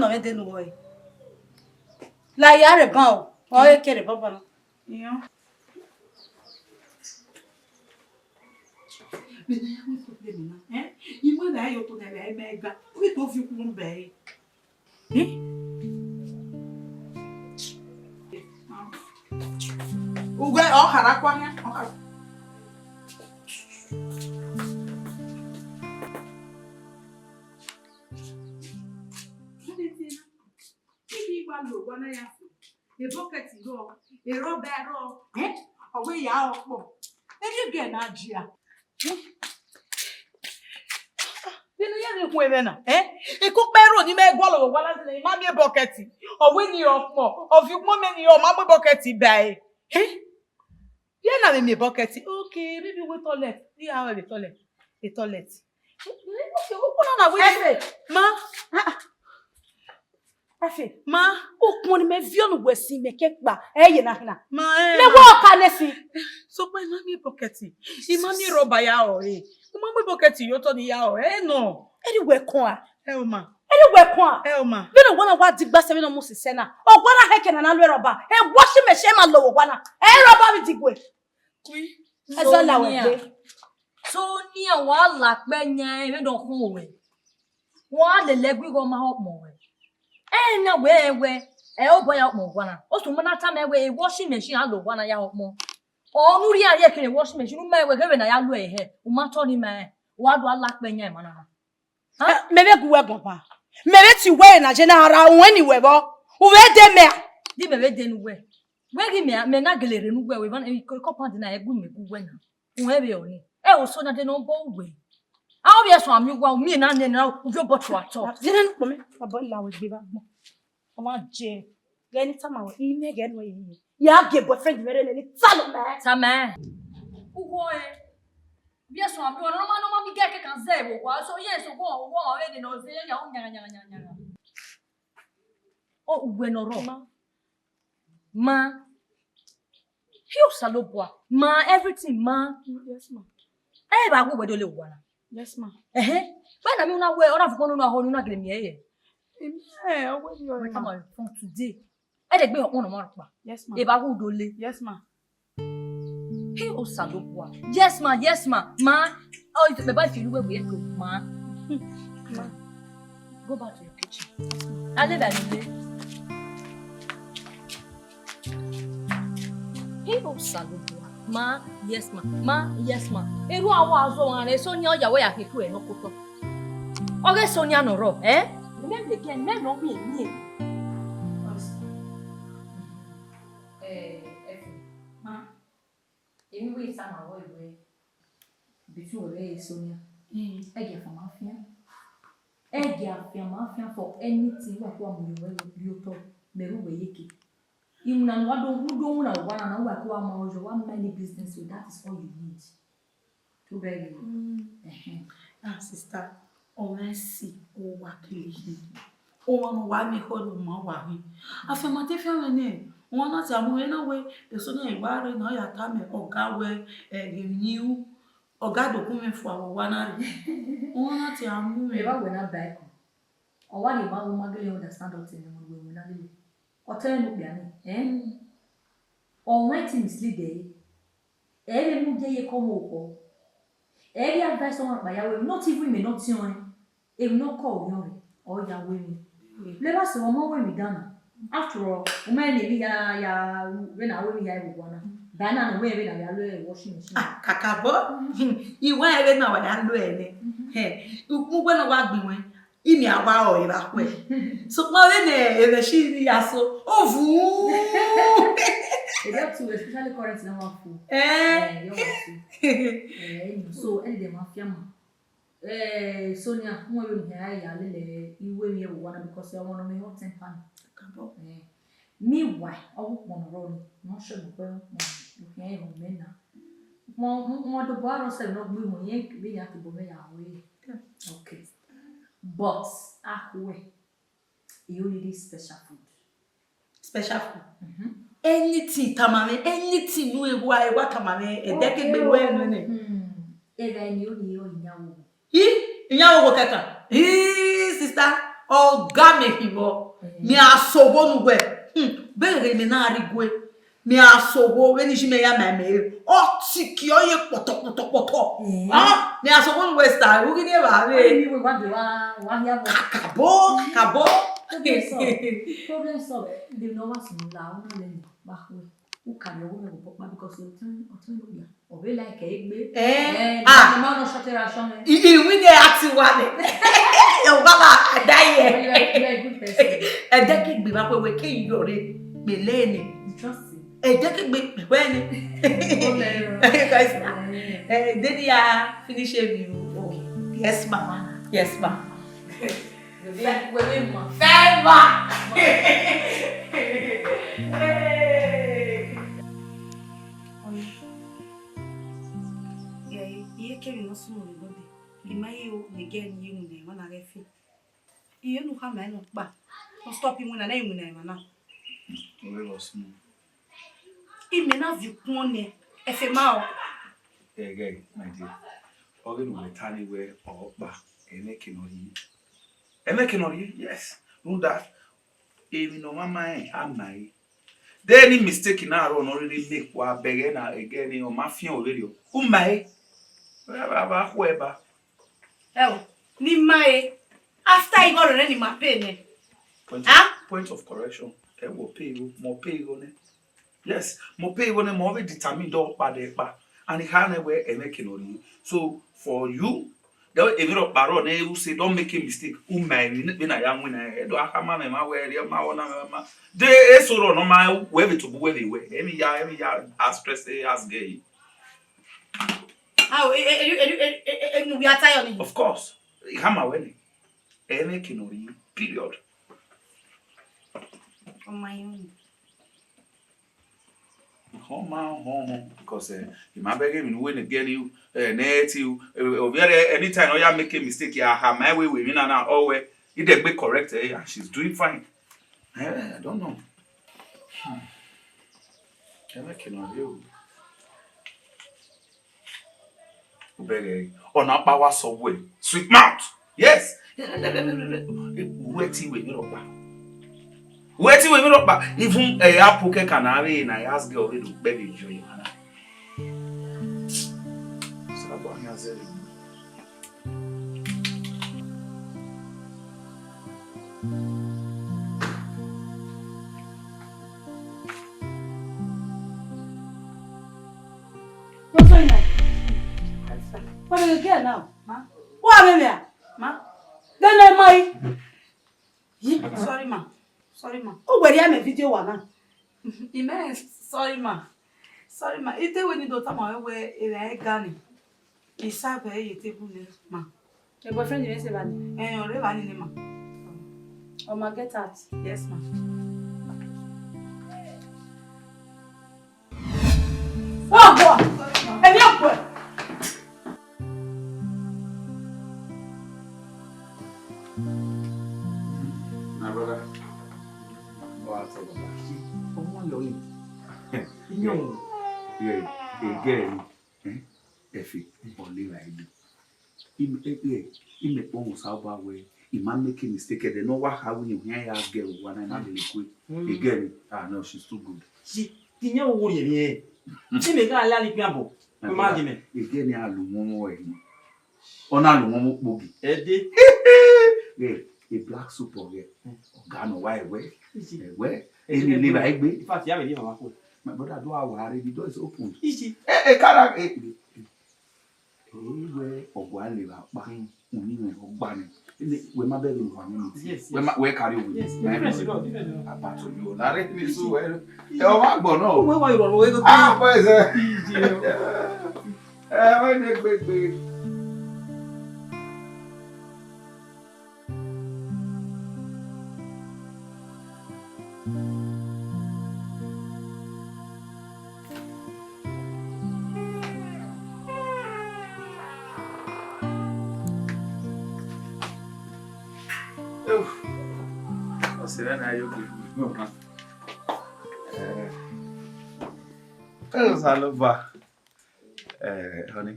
nọ mwẹ de ne uwẹ. La ya rre ban o, ọ i kere baba na. Iran. Vbene a ya wẹ problem na, eh? I wẹ la ya ye otọ na, ẹ mẹ ga. Ubi to fi ukhu bẹre. Eh? Uwẹ, ọ khara kua khian, ọ khara. Ike wa lo wa na ya fo. Ebọkẹti rrọọ, erọba rrọọ, eh? Ọ wẹ ya ọkpọ. Eni gẹ na jia. Vbene ya rre khu ẹmwẹ na, eh? Eke ukpẹ rro ne imẹ gualọ vbe owa na zẹ ne ima miẹn ebọkẹti. Ọ wẹ ni ọkpọ, ọ viọ ukpọn mẹ ni ọ ma mu ebọkẹti ba ẹre. Eh? Ye na vbe miẹn bucket. Okay, maybe we toilet. Iran vbe toilet. A toilet. Okay, ukpọn na na wẹ. Efe. Ma. Ah, ah. Efe. Ma. Ukpọn ne mẹ viọ ne uwẹ sin mẹ ke kpa. Ẹ ye na na. Ma, eh, mẹ ma. Wa ọka nẹ sin. So, ma, I ma miẹn bucket. I ma miẹn rubber ya họ re. I ma miẹn bucket ye otọ ni ya họ. Eh, no. Eri wẹ kọn a. Ẹ o ma. Eri wẹ kọn a. Ẹ o ma. Vbene owa na wa digba sẹ vbene ọ mu sisẹ na. Owa na hẹkẹ na na lu ẹre ọba. E washing machine ma lo owa na. Ẹ rọba vbe digue. Queen. Ẹ zọ la wẹ gbe. Sonia, wa la kpẹ yan vbene ọ khun wẹ. Wa lele ẹgu igho ma họkpọn wẹ. Ẹ na wẹ wẹ. Ẹ obọ ya họkpọn owa na. Osu ma na tama wẹ e washing machine a lo owa na ya họkpọn. Ọ ne u rhie ariẹ kere washing machine, u ma wẹ ghe vbe na ya lu ẹre hẹ. U ma tọ ni ma rẹn. Wa do a la kpẹ yan emwa na. Hah? Eh, mẹ vbe gu wẹ guan ba. Mẹ vbe tie uwẹ na je na ra uwẹ ni wẹ vbọ. U vbe de mẹ a? Di mẹ vbe de ne uwẹ. Wẹ ghi mẹ, mẹ na gele rre ne uwẹ, wẹ van, eh, ko-, compound na, ẹ gu mẹ gu wẹ na. Uwẹ vbe ọni. Ẹ o so na de ne ọ bọ uwẹ. A ovbi ẹsọn a miẹn uwa, u miẹn na nẹ na, u viọ obọ tua tọ. Zẹrẹ ne kpọ mẹ, wa bọ la wẹ gbe vbe agbọn. Ọ ma je. Ghẹ ne I tama wẹ, I mwẹ ghẹ nuẹ ye. Ya gie boyfriend mwẹ rre nẹ, ne I ta nọ mẹ. Tama. Uwọ ẹ. Ovbi ẹsọn a miẹn uwa, nọ ma, nọ ma miẹn igẹ ke kan zẹ vbe owa. So, yes, so go, go, go, eh, de nọ zẹ, ya, ya, ya, ya, ya. Ọ, uwẹ ne ọ rrọọ. Ma. Ma. He Osanobua. Ma, everything, ma. Yes, ma. Ẹ vbe a gu wẹ do le owa na. Yes, ma. Ẹhẹn. Wẹ na miẹn una wẹ, ọ na fukpọn ne una ho, ne una gele miẹn ẹre. Emi, eh, ọ wẹ yọ, ma. Wẹ tama from today. Ẹ de gbe ọkpọn nọ ma rhọkpa. Yes, ma. Eva gu do le. Yes, ma. He Osanobua. Yes, ma. Yes, ma. Ma. Oh, you, my wife, you look where we go, ma. Ma. Go back to your kitchen. I live at the He Osanobua. Ma. Yes, ma. Ma. Yes, ma. Eru awa azọ wan re Sonia, ọ ya wẹ ya khe ku ẹ nọ kotọ. Ọ ghe Sonia nọ rrọọ, eh? Mẹ de ke, mẹ nọ miẹn miẹn. Eh, Efe. Ma. Emi wẹ I tama ruẹ wẹ, between wẹ vbe Sonia, mm, ẹ gie afianma fian. Ẹ gie afianma fian for anything wa kua mu ye ruẹ rhie otọ, mẹ ru wẹ ye ke. Iwinna ne uwa do, u do winna owa na, ne uwa kua ma oyo, wa mind business, so that is all you need. To beg you. Mm. Ẹhẹn. Ah, sister, ọ mwẹ si, ọ wa kele. Ọmwa ne uwa miẹn ekhọe ne ọ ma uwa hin. Afianma te fian mwẹ nẹ, ọmwa na te a mu mwẹ na wẹ, eso na i wa rre ne ọ ya tama ọga wẹ, eh, ghe emwi ne I ru, ọga do kun mwẹ fua vbe owa na rre. Ọmwa na te a mu mwẹ. Evba wẹ na ba ẹkọ. Ọ wa rhie ma wẹ u ma gele understand ọtẹn ne ọ wẹ wẹ na lele. Ọtẹn ne okpia nẹ, eh? Mm. Ọ mwẹ te mislead ẹre. Ẹ vbe mu gie ye kọ mu okhọ. Ẹ vbe advice ọmwa kpa ya wẹ, not even imẹ ne ọ tiọnrẹn, emwi ne ọ kọ orhiọn rẹ, ọ ya wẹ emwi. Leva sẹ ọmọ wẹ emwi dan na. After all, u ma rẹn ne emwi ya, ya, vbene a ru emwi ya vbe owa na. Ba na nọ wẹ vbene a ya lo washing machine. Ah, kakabọ. I wa rẹn vbene a wa ya lo ẹre nẹ. Hẹ, ukpọn uwẹ ne ọ wa gbe iwẹn. Imi a wa rọre vbe akhuẹ. Sokpan vbene ẹmwẹ shi rri ya so, ovu. Erriọ tu, especially current na wa fu. Eh. Eh, erriọ wa tu. Eh, so, ẹni dẹ ma fianma. Eh, Sonia, mo vbe mu hia ya lele iwe mi ẹvbo wa na because ẹ wọn nọ me hot temper ni. Kakabọ. Eh. Meanwhile, ọ gu ukpọn ne ọ rrọọ ni, ne ọ shọ ne ọ kpẹ ukpọn ne ọ khian ẹre mẹ na. Ukpọn, ukpọn dobọ aro sẹ ne ọ gbe ihun, irẹn vbe ya tobọ mwẹ ya ru ẹre. Okay. But, akhuẹ, you need this special food. Special food. Mhm. Anything tama mwẹ, anything nu ewa, ewa tama mwẹ, ẹdẹ kegbe wẹ nene. Hmm. Eva ni o ni o iyan wo. Hi, iyan wo kẹkan. Hi, sister, ọga mẹ hi vbọ. Mm. Mẹ a sogho nu wẹ. Hmm, bẹghe mẹ na rri gue. Mẹ a sogho, vbene iye mẹ ya ma mẹ re. Ọ tiki ọ ye kpọtọ, kpọtọ, kpọtọ. Mm. Ah, mẹ a sogho nu wẹ star, u ghi ni evba vbe. Ọ ni wẹ wa de wa, wa hia vbọ. Kakabọ, kakabọ. Problem solve. Problem solve. Dem no wa sunu la, u na le ni, wa khuẹ. U carry ọghe mwẹ vbe obọ ọkpa because ọtẹn, ọtẹn no ya. Ọ vbe like egbe. Eh, eh, ah. Ma nọ short ration. I, I win the active one. Your mama, I die here. You are, you are a good person. Ẹdẹ kegbe ma kwe wẹ ke yọ re, mẹ lẹ ni. You trust him? Ẹdẹ kegbe, mẹ wẹ ni. Guys, eh, then ya finish a view. Oh, yes, mama. Yes, ma. Wẹ vbe, wẹ vbe ma. Fẹma. Hey. Sunu rre gode. I ma ye o, ne girl ni ye iwinna emwa na ghẹ fe. Iye ne u khama ẹn nọkpa. Ọ stop iwinna na, iwinna emwa na. Ore vbe ọ sunu. Imẹ na viọ ukpọn nẹ, ẹfe ma ọ. Ẹghẹ, my dear. Ọ ghe ne uwẹ ta ni wẹ ọkpa, ẹmwẹ ke nọ rhie. Ẹmwẹ ke nọ rhie, yes. Rhunmwuda, emwi ne ọ ma ma rẹn, a ma ẹre. De ni mistake na rrọọ ne ọ rhirhi make wa bẹghe na ẹghẹ ni ọ ma fian vberriọ. U ma ẹre. Vbe a vbe a khuẹ ba. Ẹ o, ne I ma ẹre. After igho rẹ nẹ ne I ma pay nẹ. Point of, ah? Point of correction. Ẹ wo pay igho, mẹ ọ pay igho nẹ. Yes, mẹ ọ pay igho nẹ, mẹ ọ vbe determine dọ kpa dẹ kpa. And I kha nẹ wẹ ẹmwẹ ke nọ rhie. So for you, then emwi rhọkpa rrọọ ne u say, don't make a mistake. U ma emwi vbene a ya winna ẹre. Ẹ do a khama mwẹ ma wẹ, ẹre ma wọ na mwẹ ma. De eso rrọọ nọ ma wẹ vbe tobọ uwẹ vbe wẹ. Emwi ya, emwi ya, a stress, a girl. How? Enu we are tired ni. Of course. I khama wẹ nẹ. Ẹmwẹ ke nọ rhie. Period. Ọ ma ye unu. Họn ma họn họn, because, eh, I ma bẹghe emwi ne uwẹ ne girl ni, eh, ne ẹ ti, eh, ovbi ẹre, anytime ọ ya make a mistake, a khama ẹre wẹ emwi na na, ọ wẹ, I dẹ gbe correct her, and she's doing fine. Eh, I don't know. Hmm. Ẹmwẹ ke nọ rhie o. Ubẹghe, ọ na kpa wa sọ wẹ, sweet mouth. Yes. Uwẹ te wẹ emwi rhọkpa. Uwẹ te wẹ emwi rhọkpa. Even, eh, a po kẹkan na vbe na ya ask girl vbe do kpẹ vbe enjoy emwa na. Saba yan zẹrẹ. What's going on? What are you getting now? Ma? What are you there? Ma? Then let me. Sorry, ma. Sorry, ma. Oh, where am I video one now? Ime, sorry, ma. Sorry, ma. Ite we ni do tama we we ere gani. Isa be ye table ne, ma. Your boyfriend you say bad? Eh, ore bad ni, ma. Oh, ma, get out. Yes, ma. Oh, boy. Ẹ ní ọ̀pọ̀ ẹ̀. My brother, go out for Baba. Ọmọ yọ ni. Iye o. Yeah, yeah, girl. Eh? Efe, ọlẹ ra ebe. Ime, eh, eh, ime kpọ mu sa ba wẹ, I ma make a mistake, ẹdẹ ne ọ wa kha wẹ, iyan ya girl wa na, I ma lele kue. Mm. Girl, ah, no, she's too good. She, ti yan wo ye mi. Ti me ga la ni pian bo. Ko ma gi mẹ. Girl ni a lu wọn wọn ẹ ni. Ọ na lu wọn wọn kpogi. Ẹ de. Yeah, a black soup of it. Ọga nọ wa ẹwẹ. Ẹwẹ. Eni leva egbe. In fact, ya me leave mama ko. My brother, do our, the door is open. Easy. Eh, eh, cara, eh, eh. Ẹ wẹ ọgua levba kpa, unu mwẹ ọgba nẹ. Wẹ ma bẹghe ne uwa mwẹ meeting. Yes, wẹ ma, yes. Wẹ carry owe. Yes, difference, no, difference, no. Abato yo, la re ni su wẹ. Ẹ, ọ ma gbọ nọ. Wẹ wa yọrọ wẹ. Ah, boys, eh. Ẹ, wẹ ne gbegbe. Ọse na na yo gbe. Eh, Osanobua. Eh, honey.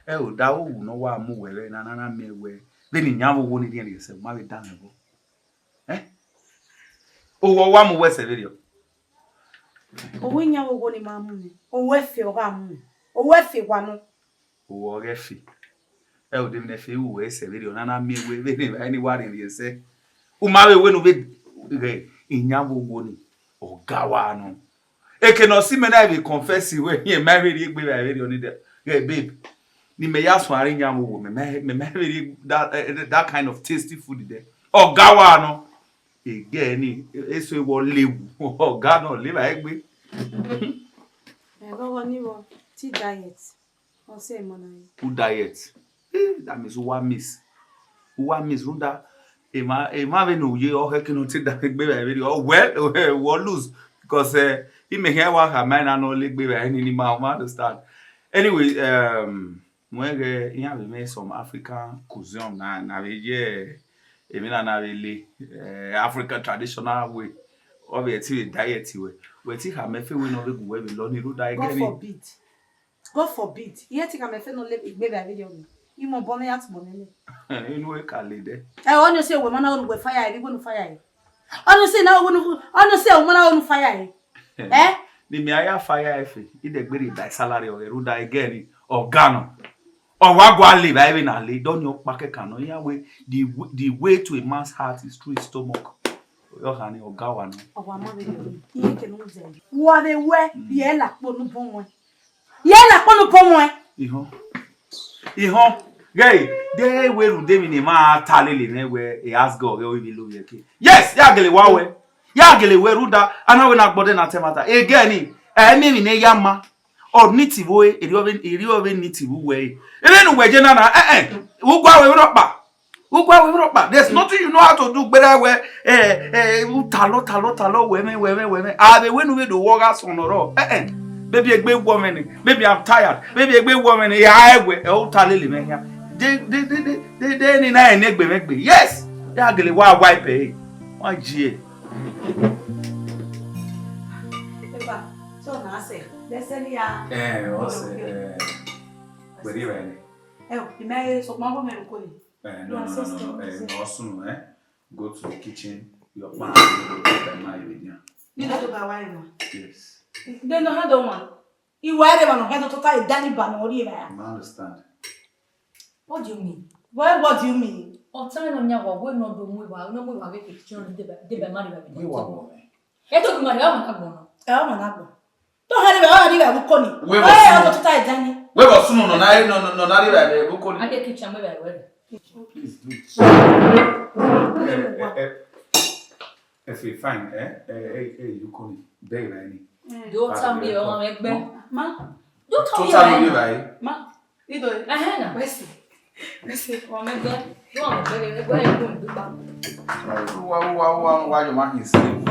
Ẹ o, da wu ne ọ wa mu wẹ vbe na, na, na miẹn wẹ vbene iyan vbe owo ni rhiẹnrhiẹn sẹ, ma vbe danmwẹ vbọ. Eh? Owẹ ọ wa mu wẹ sẹ vberriọ? Owẹ iyan vbe owo ni ma mu nẹ, owẹ ẹfe ọ gha mu nẹ, owẹ ẹfe wa nọ. Owẹ ọghe ẹfe. Ẹ o, de emwi ne ẹfe ru wẹ sẹ vberriọ, na na miẹn wẹ vbene evbare ni wa rhiẹnrhiẹn sẹ. U ma vbe wẹ ne u vbe ghẹ iyan vbe owo ni, ọ ga wa nọ. Eke ne ọ si mẹ na vbe confess wẹ, rẹn ma vbe rhie egbe vbe vberriọ ni dẹ. Ghẹ babe, ne imẹ ya suẹn aro iyan vbe owo, mẹ ma, mẹ ma vbe rhie that, eh, that kind of tasty food dẹ. Ọ ga wa nọ. Egẹ ni, eso ewọ lewu. Ọ ga nọ, levba egbe. Ẹghọghọ ni vbọ, ti diet. Ọ sẹ emọ na re. Who diet? Eh, that means uwa miss. Uwa miss rhunmwuda emwa, emwa vbene u ye, ọ khẹke ne ọ te da egbe vbe vberriọ. Ọ well, wẹ lose because, eh, imẹ khian wa khama na ne ọ le egbe vbe ni, ni ma, ma understand. Anyway, um, Mu ẹghẹ iran vbe mwẹ some African cuisine na, na vbe ye emwi na, na vbe le, eh, African traditional way. Ọ vbe ẹtin vbe diet wẹ. Wẹ ti khama ẹfe wẹ ne ọ vbe gu wẹ vbe lọ ni rhunmwuda God ẹgẹre. Forbid. God forbid. Iye ti khama ẹfe ne ọ le egbe vbe avbe yọ. Imọ bọ ne ya tubọ nene. Inu e ka le dẹ. Ẹ, ọni si ẹwẹ ma na ru wẹ fire, ẹre wẹ nu fire. Ọni si na wẹ nu, ọni si ẹwẹ ma na ru fire. Eh? Ni mẹ a ya fire ẹfe, idẹgbere ba salary ọghẹ rhunmwuda ẹgẹre, ọga nọ. Ọ wa gua le vbe vbe na le, dọni ọkpa kẹkan nọ, iran wẹ, the w-, the way to a man's heart is through his stomach. Ọ kha ni ọga wa nọ. Ọ wa ma vbe le, iye kẹ ne u zẹ. Wa vbe wẹ, ye la kpo nu bọ wẹ. Ye la kpo nu bọ wẹ. Ihọn. Ihọn. Ghe, de wẹ rhunmwuda emwi ne ma ta lele nẹ wẹ, e ask God, ọghe ovbi lo ye ke. Yes, ya gele wa wẹ. Ya gele wẹ rhunmwuda, ana wẹ na gbọdẹ na tẹ mata. Ẹgẹre, ẹ miẹn emwi ne ya ma. Ọ ni tivbo ẹre, erriọ vbe, erriọ vbe ni tivbo uwẹ ẹre. Emwi ne uwẹ ye na na, eh, eh, u gua wẹ rhọkpa. U gua wẹ rhọkpa. There's nothing you know how to do better wẹ, eh, eh, u talọ, talọ, talọ, wẹ mwẹ, wẹ mwẹ, wẹ mwẹ. A vbe wẹ ne u vbe do wẹ ọgha sọn nọ rrọọ. Eh, eh. Maybe egbe wọ mwẹ nẹ. Maybe I'm tired. Maybe egbe wọ mwẹ nẹ. Ya ẹ wẹ, ẹ u ta lele mwẹ hia. De, de, de, de, de, de, ni na ẹ ne egbe mwẹ gbe. Yes. Ya gele wa wipe ẹre. Wa jie. Eba, so na sẹ, lẹsẹ ni ya. Eh, ọ sẹ, eh, wẹrẹ ira ẹre. Ẹ o, imẹ sokpan ọmọ mẹ ko ni. Eh, no, no, no, no, no. Eh, no, sunu, eh. Go to the kitchen. Your pan, go to the pan, my baby. Ni lo to ba wa ina. Yes. Then no had one. Iwa ere ma no head to tie down ba no ri ra. I understand. What do you mean? Well, what do you mean? Ọ ta nọ yan wa, wẹ ne ọ do mu iwa, ne ọ mu iwa vbe kitchen, de ba, de ba ma ri ba. Wẹ wa wọ mẹ. E to ma ri, ọ ma na gbọn. Ẹ, ọ ma na gbọn. To ha ri ba, ọ ri ba bu ko ni. Wẹ wọ sunu. Ọ to ta ẹja ni. Wẹ wọ sunu nọ na, nọ, nọ, nọ na ri ba bu ko ni. A de kitchen wẹ ba wẹ. Please do. Eh, eh, eh. Efe, fine, eh? Eh, eh, eh, you call me. Beg me. Do tell me, ọmọ ẹgbẹ. Ma. Do tell me, right? Ma. Ido. Ẹhẹn na. Wẹsi. Wẹsi, ọmọ ẹgbẹ. Do ọmọ ẹgbẹ, ẹgbẹ, ẹgbẹ, ẹgbẹ. Wa, wa, wa, wa, wa, your man is sleep.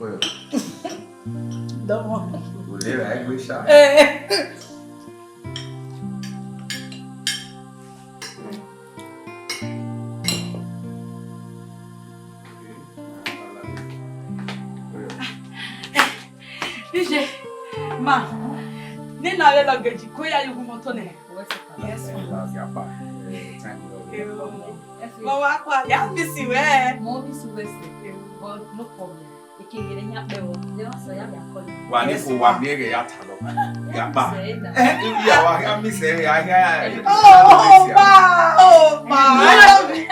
Oyo. Dọmọ. Kò lè ra ẹgbẹ́ ṣá. Eh. Ije, ma, nena vbe luggage ko ya yugu moto nẹ. Yes, ma. Yes, ma. Yes, ma. Mo wa kwa, ya miss wẹ. Mo miss wẹ se, but no problem. Eke yere nya pe wo, de wan so ya mi akọle. Wa ni ko wa mi ege ya ta lọ. Ya pa. Eh, ya wa, ya miss ẹ, ya, ya. Oh, oh, ma, oh, ma, I love you.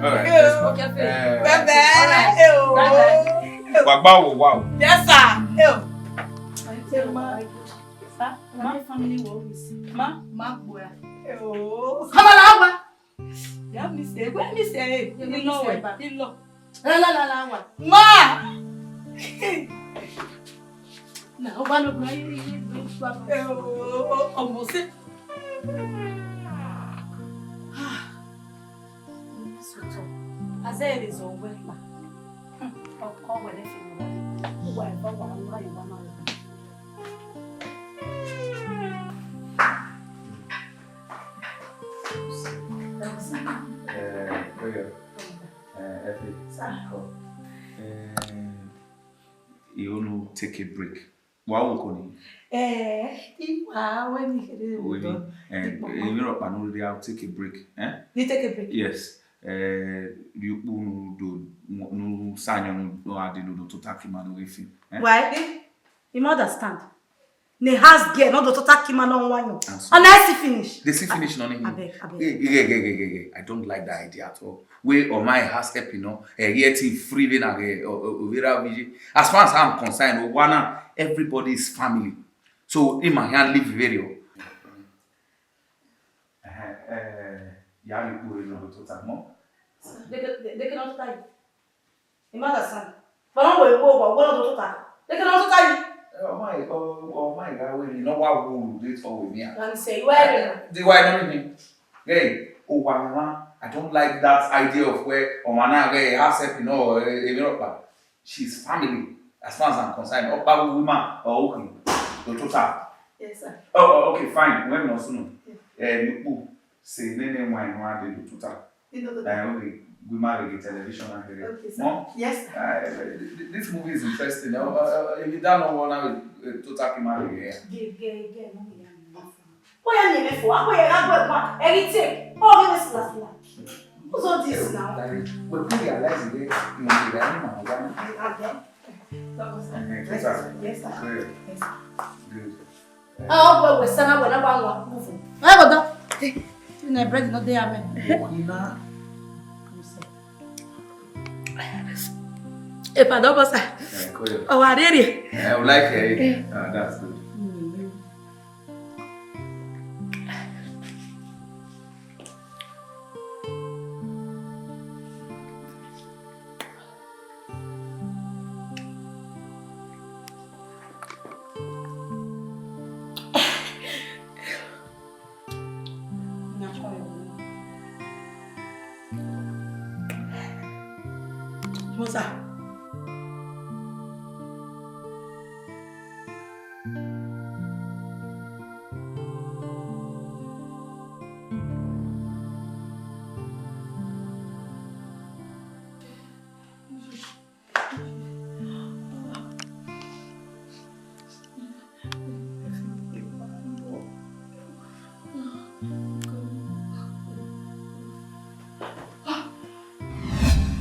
All right. Okay, fair. Eh, bye bye. All right. Eh, oh. Bye bye. Wa gba wo wa o. Yes, sir. Eh, oh. Sir, my family will miss. Ma, ma, boy. Eh, oh. Come on, Awa. Ya mi se, wẹ mi se, ilọ wẹ, ilọ. La, la, la, la, wa. Ma! Na, o ba lo gba yi, yi, yi, yi, wa. Eh, o, o, o, ọmọ se. Ah. Sotọ. Azẹ ere zọ wẹ pa. Ọkọ wẹ ne fi wa. Wa eva wa, wa, wa, wa. Eh, Oyo. Eh, Effie. Sir. Come. Eh, you want to take a break? Wa wo ko ni? Eh, I wa we ni kere we ni. Eh, you know, pa no, I'll take a break. Eh? You take a break? Yes. Eh, you do no sa nyo no adi no tota kima no film. Eh? Why? You understand? Ne house girl, no do tota kima no one. And so and I see finish. They see finish no ni. Abeg, abeg. Hey, hey, hey, hey, hey, hey, hey. I don't like that idea at all. We or my house help, you know. Eh, yet he free when I get or vera viji. As far as I'm concerned, Owana, everybody is family. So in my hand, live very well. Eh, eh, ya ni kure no tota mo. They can, they, they cannot tie. You understand? But no, we go, we go to tota. They cannot tota. Oh my, oh, oh my God, we no wa wo this for we me. And say, where? The why not me? Hey, oh, wa, wa. I don't like that idea of where ọmwa na ghẹ accept no, eh, emwi rọkpa. She's family, as far as I'm concerned. Ọkpa wu woman or ukhi, do tota. Yes, sir. Oh, oh, okay, fine. When no sunu. Eh, you put say nene wine no ade do tota. You know the Eh, okay. We marry the television and the Okay, sir. Mom? Yes, sir. Uh, th- th- this movie is interesting. Uh, uh, uh, if you don't know what now, uh, tota ki marry here. Gay, gay, gay, no, we are not. Oya ni eme fo, ako ye gha gbe kwa, everything. Oh, give us last night. Who's all this now? Daddy, we put realize the way you know the animal. Okay. Yes, sir. Yes, sir. Good. Yes, sir. Good. Ah, oh, we, we, sana, we, na, wa, wa, move. Hey, go down. Hey, you know, bread, no, they are men. Ina. Epa do bosa. Eh, cool. Oh, I really. Eh, I like it. Ah, that's good. Musa.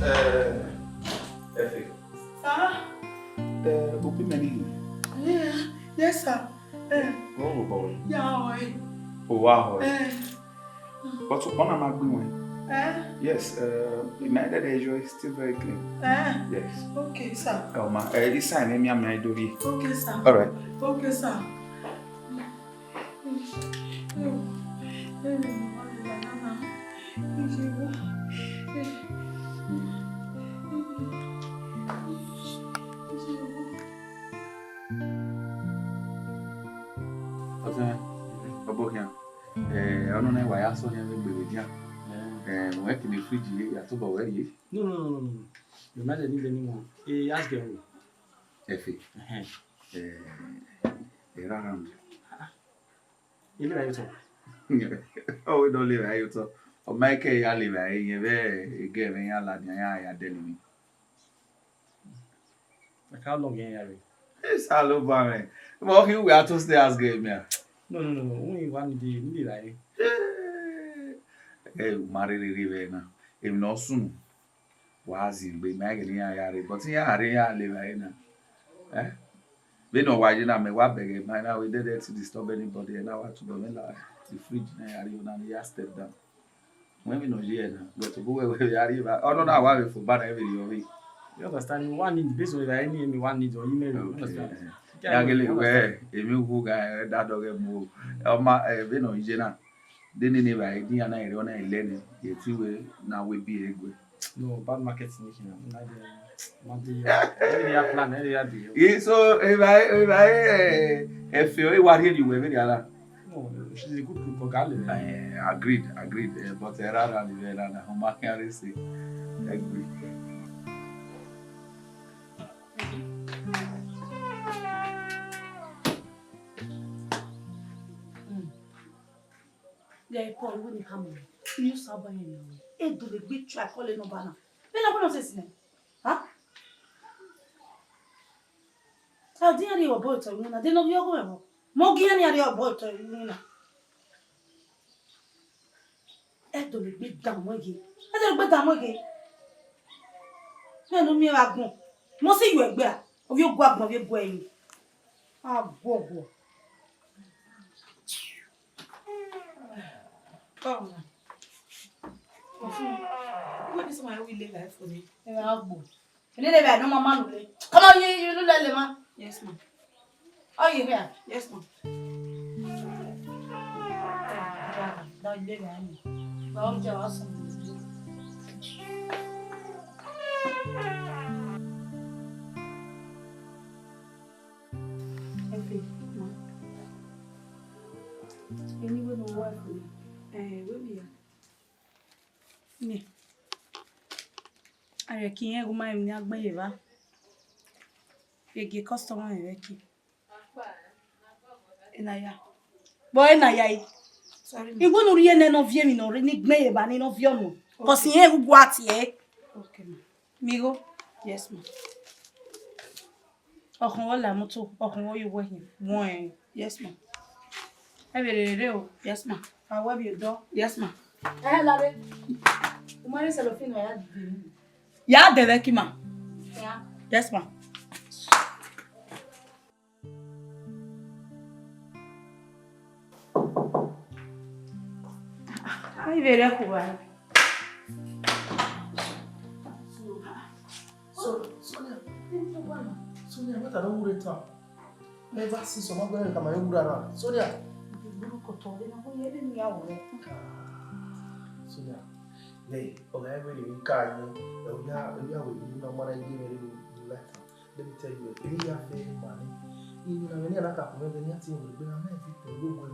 Eh, Efe. Sir? Eh, obi mẹ ni. Yeah, yes, sir. Eh. Wọ́n wò bọ̀ wẹ̀. Ya, oi. O wa họ. Eh. But ọna ma gbe wẹn. Eh? Yes, uh, my dad is still very clean. Eh? Yes. Okay, sir. Oh, ma, uh, this time, maybe I'm not doing. Okay, sir. All right. Okay, sir. Ọtẹn, ọbọ khian. Eh, ọnọna wa ya sọ yan vbe egbe vbe edian. Eh, wẹ kene fridge ye, ya tobọ wẹ rrie. No, no, no, no, no. You might need anyone. Eh, ask them. Efe. Ẹhẹn. Eh, erha around. Ẹ levba ye otọ. Ọ wẹ ne ọ levba ye otọ. Ọ ma kẹ ya levba ye, vbe egẹ mwẹ ya ladian ya ya dẹlẹ emwi. Like how long yẹn ya rre? Esa lo ba mwẹ. Mo khin uwẹ a to stay as girl mẹ a. No, no, no, no. Uwẹ wa need, need evbare. Eh, u ma rherhe rre vbe na. Emwi ne ọ sunu. Wa zin egbe, ma ghẹ ne iran ya rre, but iran rre iran levba ẹre na. Eh? Vbene ọ wa ye na, mẹ wa bẹghe ma na, we dede to disturb anybody, na wa tubọ mwẹ la the fridge na ya rrie ọna, ya step down. Wẹ vbene ọ ye na, but obo wẹ wẹ ya rrie evba, ọnọna wa vbe fo ba na vbe rrie ọvbe. You understand? One need based on any, any one need or email, you Okay, understand? eh. Ya gele wẹ, emwi wu ga, eh, da dọghe mu. Ọ ma, eh, vbene ọ ye na. De nene evbare, de iran na rre ọna ẹlẹ nẹ, ye te wẹ na wẹ biẹ ẹre guẹ. No, bad market ni khin na. Na de, ma de ya. Ẹ ya plan, ẹ ya de. Ye so evbare, evbare, eh, Efe, e wa rhie vbe wẹ vberriọ na. No, she's a good cook, ka lele. Eh, agreed, agreed. Eh, but erha ra ni vbe erha na, ọ ma khian rre sẹ. Agreed. Ya Paul, wẹ ne I khama ruẹ, I ye Osanobua yan nian ruẹ. E do vbe gbe try call e number na. Vbene ọ wẹ nonsense nẹ. Ha? A di iran rhie obọ otọ iwinna, de ne ọ ghi ọghe mwẹ vbọ? Mẹ ọ gi iran nian rhie obọ otọ iwinna. Ẹ do vbe gbe dan mu ẹre. Ẹ do vbe gbe dan mu ẹre. Mẹ ne u miẹn vbe agbọn. Mẹ ọ sẹ iyuẹ gbe a. Ovbi ogu agbọn, ovbi ogu ẹrinmwi. Aguọguọ. Come on. Come on. What is my will live life for me? Ẹ gha gbo. Ene ne vbe normal man ule. Come on, you, you look like man. Yes, ma'am. Oh, you here? Yes, ma'am. Don't live here. Don't just awesome. Efe, ma. Eni wẹ ne uwa fo? Eh, wẹ miẹn ya. Arẹki irẹn gu ma emwi ne a gbẹn ye evba. Gie customer mwẹ vbe ẹki. Ena ya. Bọ ena ya yi. Sorry, ma. Igho ne u rhie nẹ ne ọ viọ emwi ne ọ rre, ne I gbẹn ye evba ne ọ viọ nọ. Cause irẹn gu gua tie. Okay, ma. Mi igho. Yes, ma. Ọkhọn vbe ọ la moto, ọkhọn vbe ọ ye uwu ẹhin. Wọẹn. Yes, ma. Ẹ vbe rere o. Yes, ma. A wẹ vbe odọ. Yes, ma. Ẹ lare. U ma rhie cellophane nọ ya dee. Ya dee vbe ẹki, ma. Ya. Yes, ma. Ai, vbe rẹ khu vba. So, Sonia, Sonia, what I don't worry town. Never see some of them come and worry around. Sonia. Sonia, ne ọ gha wẹ ne ka ye, ọ ya, ọ ya wẹ ne ọ ma na ye vbe rre vbe life. Let me tell you, emwi ya fe ma ni. Inu na vbe ne a na ka khuẹn vbe ne a tie wẹ gbe na, na fi khuẹn vbe wẹ.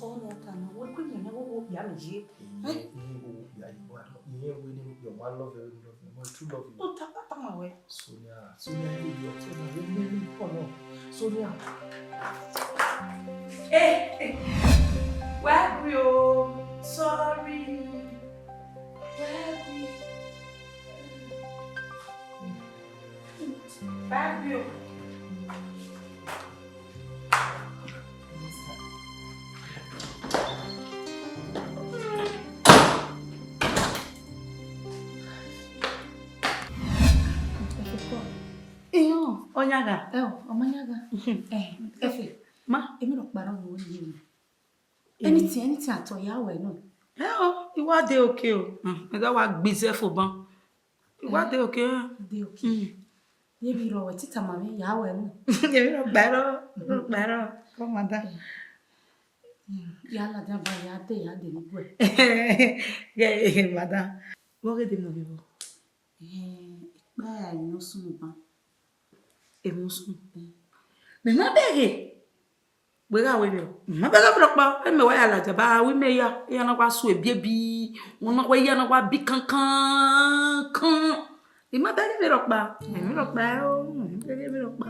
Ọ ni a ta na, wẹ khuẹn yẹn na, wẹ wo ya mi ye. Iye, iye wo ya yi wa. Iye wẹ ne your man love you, love you, but true love you. Ọ ta papa ma wẹ. Sonia, Sonia, you be okay now. You make me come on. Sonia. Eh, eh. Wẹ gui o. Sorry. Wẹ gui. Wẹ gui o. Iyan, ọ yan gha. Ẹ o, ọ ma yan gha. Ẹ, Efe, ma, emwi rhọkpa rrọọ ne u ye. Anything, anything at all, ya wẹ nọ. Ẹ o, I wa dey okay o. Hmm, I da wa gbe izẹ fo ban. I wa dey okay. Dey okay. Hmm. Ye vbe rrọọ wẹ tita ma vbe ya wẹ nọ. Emwi rhọkpa rrọọ, rhọkpa rrọọ. Come on, madam. Hmm, ya ladian ba ya dee, ya dee ne uwẹ. Ghẹ, madam. Vbọ ghe de nọ vbe vbọ? Eh, ikpa ya emwi ne ọ sunu ban. Emwi ne ọ sunu. Eh. Mẹ ma bẹghe. Wẹ gha wẹ vbe ọ? Mẹ ma bẹghe vbe rhọkpa, emẹ wa ya ladian ba, wẹ imẹ ya, iran na wa su ebiebi, wọn na wa, iran na wa bi kankan kan. I ma bẹghe vbe rhọkpa, emwi rhọkpa o, I ma bẹghe vbe rhọkpa.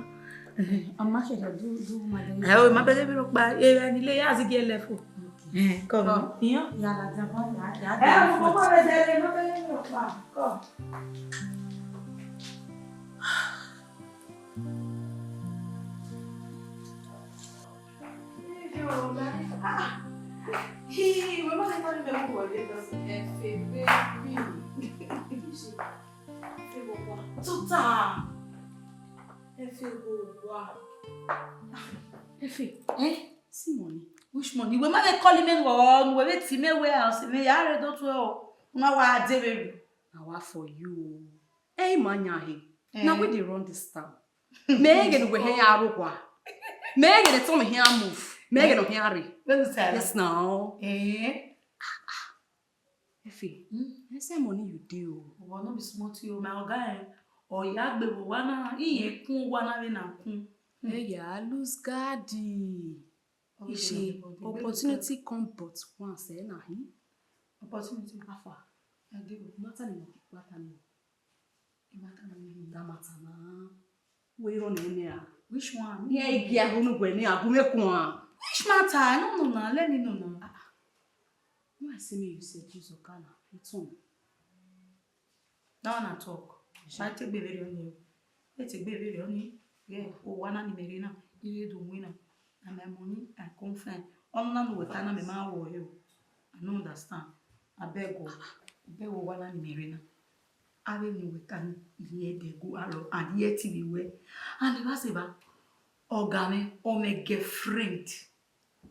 Ọ ma kherhe, du, du ma de. Ẹ o, I ma bẹghe vbe rhọkpa, e, ni le ya zighi ẹlẹ fo. Okay. Eh, come. Come. Iyan. Ya ladian ba, ya, ya. Ẹ o, mo kọ vbe dẹ, I ma bẹghe vbe rhọkpa. Come. Efe, baby. Efe, owa. Tota. Efe, owa. Efe, eh? See money. Which money? Wẹ ma vbe call me, wẹ vbe tie mẹ wẹ house mẹ ya rre do tuẹ o. Una wa de vbe. Na wa for you. Ẹ i ma yan he. Na we dey run this town. Mẹ ghẹ ne uwẹ hẹ ya aro wa. Mẹ ghẹ ne tọn mẹ hia move. Mẹ ghẹ ne ọ hia re. Yes now. Eh. Efe. Ese money you dey o. Owa no be small thing o, my oga eh. Ọ ya gbe vbe owa na, iye kun owa na vbe na kun. Ẹ ya lose guard. Ishi, opportunity come but once, eh, na him. Opportunity? Afa. I dey o. Matter ni, matter ni. Matter ni. That matter na. We run in there. Which one? Yeah, I get who no go in there. Who make one? Which matter? I don't know now. Let me know now. Ah, ah. No, I say me you say Jesus can. It's on. That one I talk. Ma te gbe vberriọ nii o. E te gbe vberriọ nii. Yeah, owa na ni mẹ rre na, I re do winna. Na my money I come find. Ọnọna ne uwẹ ta na mẹ ma ru ọre o. I no understand. Abeg o. Abeg owa na ni mẹ rre na. Avbe emwi ne uwẹ ta ni, I rhie ẹdẹ gu aro and I rhie ẹtin vbe wẹ. And evba sẹ evba, ọga mwẹ, ọ mwẹ girlfriend.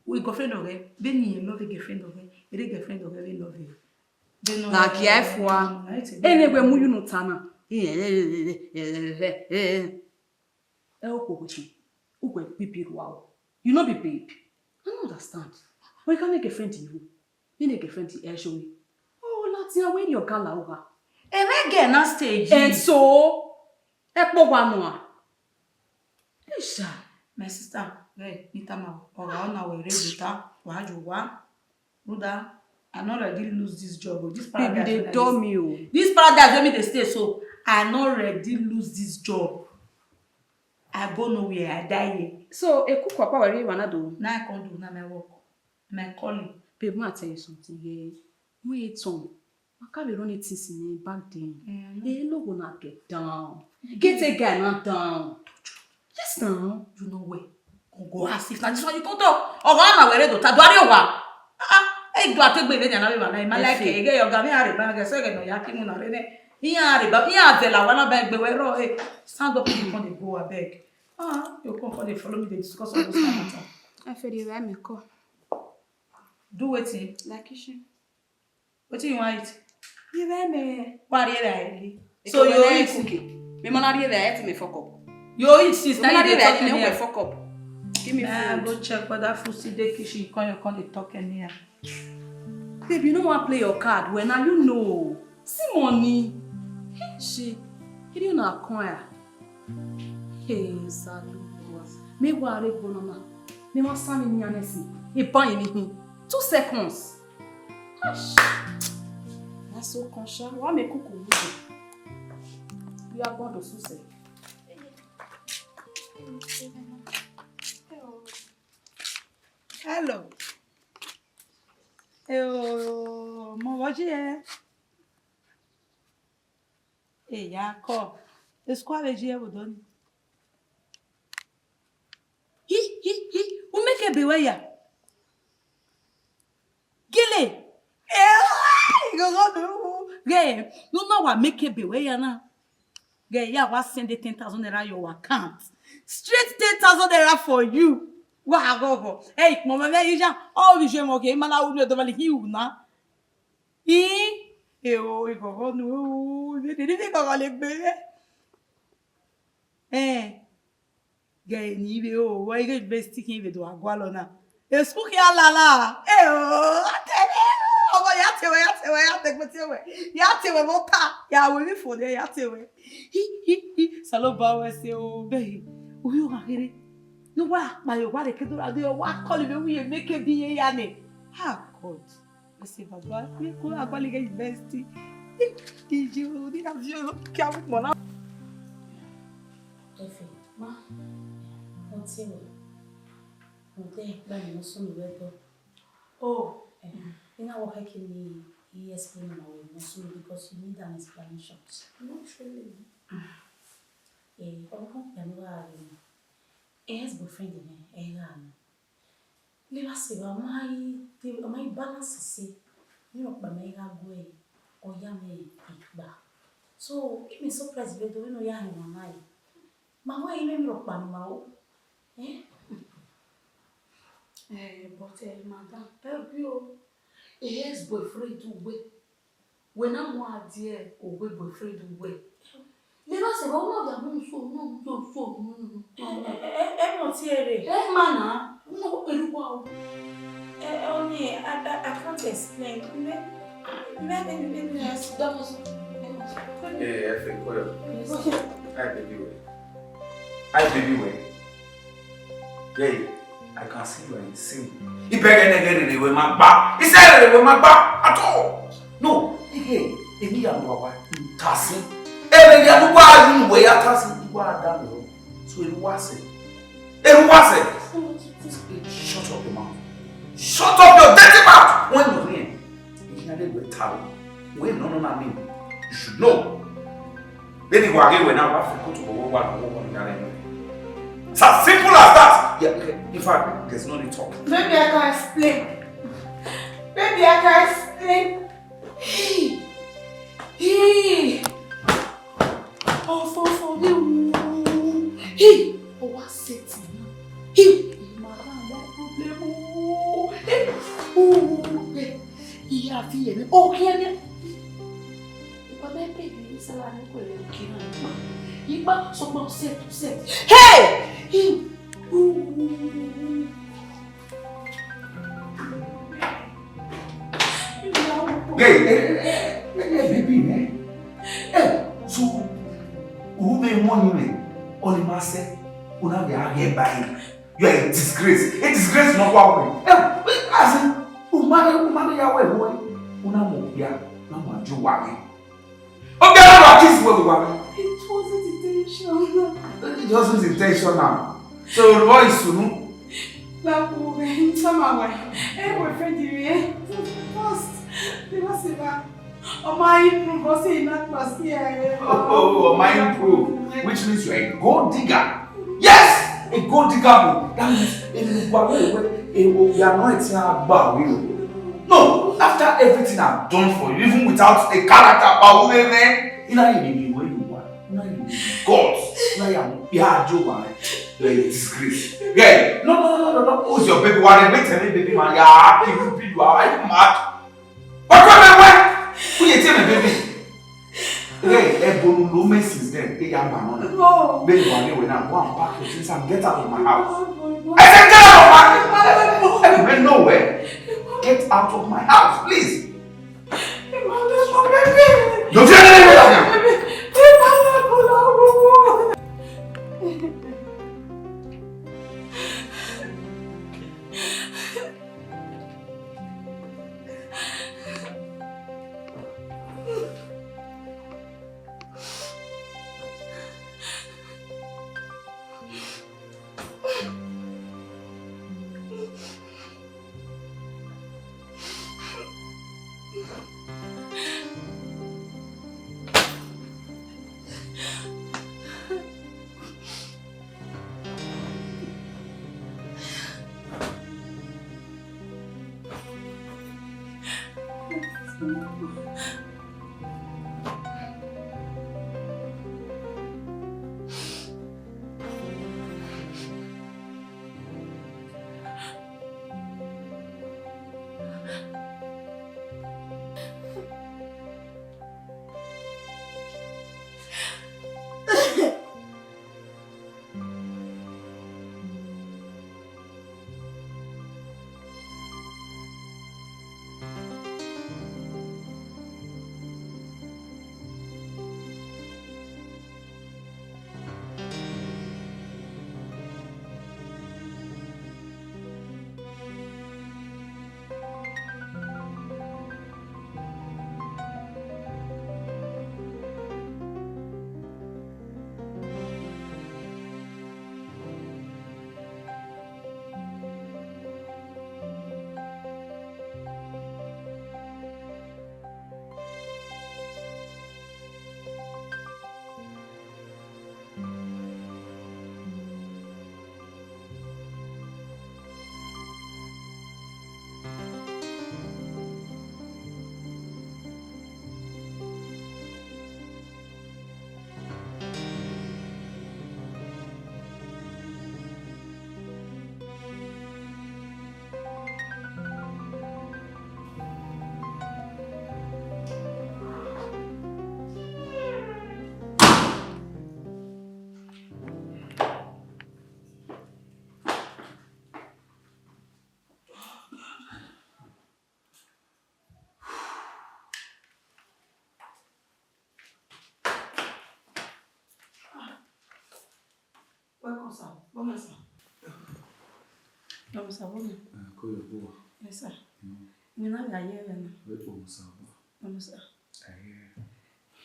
Girlfriend ọghẹ, vbene irẹn love girlfriend ọghẹ, erha girlfriend ọghẹ vbe love ẹre. Na gie ẹre fua. Ene wẹ mu unu ta na. Ẹ okhuo wẹ khin, uwẹ baby rua o. You no be babe. I no understand. Wẹ ka ne girlfriend you. Vbene girlfriend ẹ show me. Oh, ladian wẹ ne ọga la ugha. Emẹ gẹ na stage. And so, ẹkpo wa nua. Isha. My sister, ghẹ ne I tama, ọgha ọna wẹ rre vbe ta, wa ju wa. Rhunmwuda, I no ready lose this job o. This Baby, paradise dey wey I dull dey me o. This paradise wey me dey stay so, I no ready lose this job. I go nowhere, I die here. So, ekuku ọkpa wẹ rhie emwa na do? Na I come do, na my work, my calling. Babe, ma tell you something, yeah. When you turn, I can't be running things in the back then. Mm. Eh, no go na get down. Get a guy now down. Yes now. You know where? Go, go ask if na this one you come talk. Ọgọ na were do ta do ari owa. Ah, ah. Hey, do ategbe ile na be ba na. Ma like e, your ga me are ba, ga se ga no ya ki mu na re ne. Iya are ba, iya de la wa na ba egbe we ro, eh. Stand up, you come dey go, abeg. Ah, you come, come dey follow me dey discuss all those kind matter. I feel you right, me call. Do wetin? Like kitchen. Wetin you wan eat? You right, me. Wa rhie vbe a re? So you eat? Me ma na rhie vbe a re, me fuck up. You eat since na you dey talk anyhow. Fuck up. Give me food. Nah, go check whether food still dey kitchen. You come, you come dey talk anyhow. Babe, you no wan play your card well, now you know. See money. She, you know na come here. Hey, Salu. Me wa re gbona na. Me ma sa mi ni anesi. E ban yi ni hin. Two seconds. Ash. Na so kan sha. Wa me kuku wu. Ya gbọdọ suse. Hello. Eo, mo vọ ji ẹ? Eya kọ. Esikua vbe ji ẹ vbe odọ ni. Hi, hi, hi. U make ebe wẹ ya. Gele. Eh, ighọghọ do. Ghe, no na wa make ebe wẹ ya na. Ghe, ya wa send the ten thousand naira your account. Straight ten thousand naira for you. Wa ghọghọ. Eh, ikpọnmwẹ mwẹ yi ya. Ọ vbe je mọ ke, ma na ru ne odọ vale hi u na. I, eo, ighọghọ nu, o, de, de, de, ighọghọ le gbe. Eh, ghe ni vbe o, wa ighe university khin vbe do a gualọ na. School khin a lala. Eo, a te vbe, ọmọ ya te wẹ, ya te wẹ, ya te gbe te wẹ. Ya te wẹ vbe ota, ya wẹ vbe fo de, ya te wẹ. Hi, hi, hi, Osanobua wẹ sẹ o, bẹghe. Uhi ọghan kherhe. Ne uwa kpa ye, uwa rhe ke do ra de, uwa call vbe uwu ye make bi ye ya nẹ. Ah, God. Ese baba, mi ko agbali ghe university. Iye o, ni na viọ, kia mu kpọ na. Efe, ma, mo tie wẹ. Mo te gba ni mo sunu wẹ do. Oh, eh, I na wa khẹ ke ni I explain ma wẹ mo sunu because you need an explanation. Not really. Eh, ọmọ kan pẹlú wa rẹ. Ex boyfriend mi, ẹ gha nọ. Levba sẹ evba, ọ ma i, ọ ma i balance ẹse, emwi rhọkpa ma i gha guẹ, ọ ya mwẹ ikpa. So, I miẹn surprise vbe do vbene ọ ya hin emwa na re. Ma wẹ I mwẹ emwi rhọkpa ne ima ru. Eh? Eh, but, eh, madam, help you. Ex boyfriend uwẹ. Wẹ na mu a die ogbe boyfriend uwẹ. Levba sẹ evba, u na vbe mu so, u na mu so, so, no, no, no. Ẹ, ẹ, ẹ, ẹ, ẹ, no tie rre. Ẹ ma na, u na erhua o. Ẹ, ẹ, ọni, I, I, I can't explain. Mẹ, mẹ, mẹ, mẹ, mẹ, mẹ, Dọmọsọ, Dọmọsọ. Ẹ, ẹ fẹ kọ yọ. Yes. Hi, baby, wẹ. Hi, baby, wẹ. Yeah, I can see you are in sin. Ibẹghe nẹghe rere wẹ ma gba. Isẹ rere wẹ ma gba at all. No, ihe, eni ya nọ wa ta sin. Ebe ya nu wa yu wẹ ya ta sin, wa da nọ. So eru wa sẹ. Eru wa sẹ. Shut up your mouth. Shut up your dirty mouth. When you hear, you hear the word taro. Wẹ nọ nọ na mean. You should know. Vbene wa ghe wẹ na, wa fẹ koto vbe wa, wa, wa, wa, wa, wa. It's as simple as that. Yeah, okay. In fact, there's no need talk. Maybe I can explain. Maybe I can explain. Hey, hey. Oh, for, for me. Hey, oh, what set me? Hey, my problem. Hey, oh, hey. Iya fi yẹ mi, o kẹ mi. Ipa mẹ pè mí ní sálà ní kò lè kí náà. Ipa sọgbọn set, set. Hey! Hi! Hey, hey, hey, hey, hey, baby, man. Hey, so, who may money me? Only myself. Una be a get by. You are a disgrace. A disgrace, no one way. Hey, as in, Mama, mama, ya wẹ wẹ, una mu okpia, na mu ajo wa mwẹ. Okpia na wa kiss wẹ wa mwẹ. It wasn't intentional. It wasn't intentional. So, what is sunu? Like, we, in summer, we, eh, boyfriend, you, eh, first, the first, ọ ma improve, ọ sẹ na kpa si ẹ. Oh, ọ ma improve, which means you are a gold digger. Yes, a gold digger, bro. That means, if you go away, you are not a bro. No, after everything I've done for you, even without a character, bro, man, you know you need where you are. You know you need God. You know you are Jehovah, man. You are a disgrace. Yeah, no, no, no, no, no. Who's your baby? Why they wait till baby man? Yeah, you people, are you mad? What, what, what, what? Who you tell me, baby? Hey, Ebonu lo me since then. Hey, I'm banana. No. Baby, one day when I go and pack your things and get out of my house. I said, get out of my house. No, no, no. Hey, man, no way. Get out of my house, please. Don't you ever leave me like that. Welcome, sir. Welcome, sir. Welcome, sir. Welcome. Eh, ko yo bo. Yes, sir. Mm. Mi na ya ye na. Welcome, sir. Welcome, sir. Eh.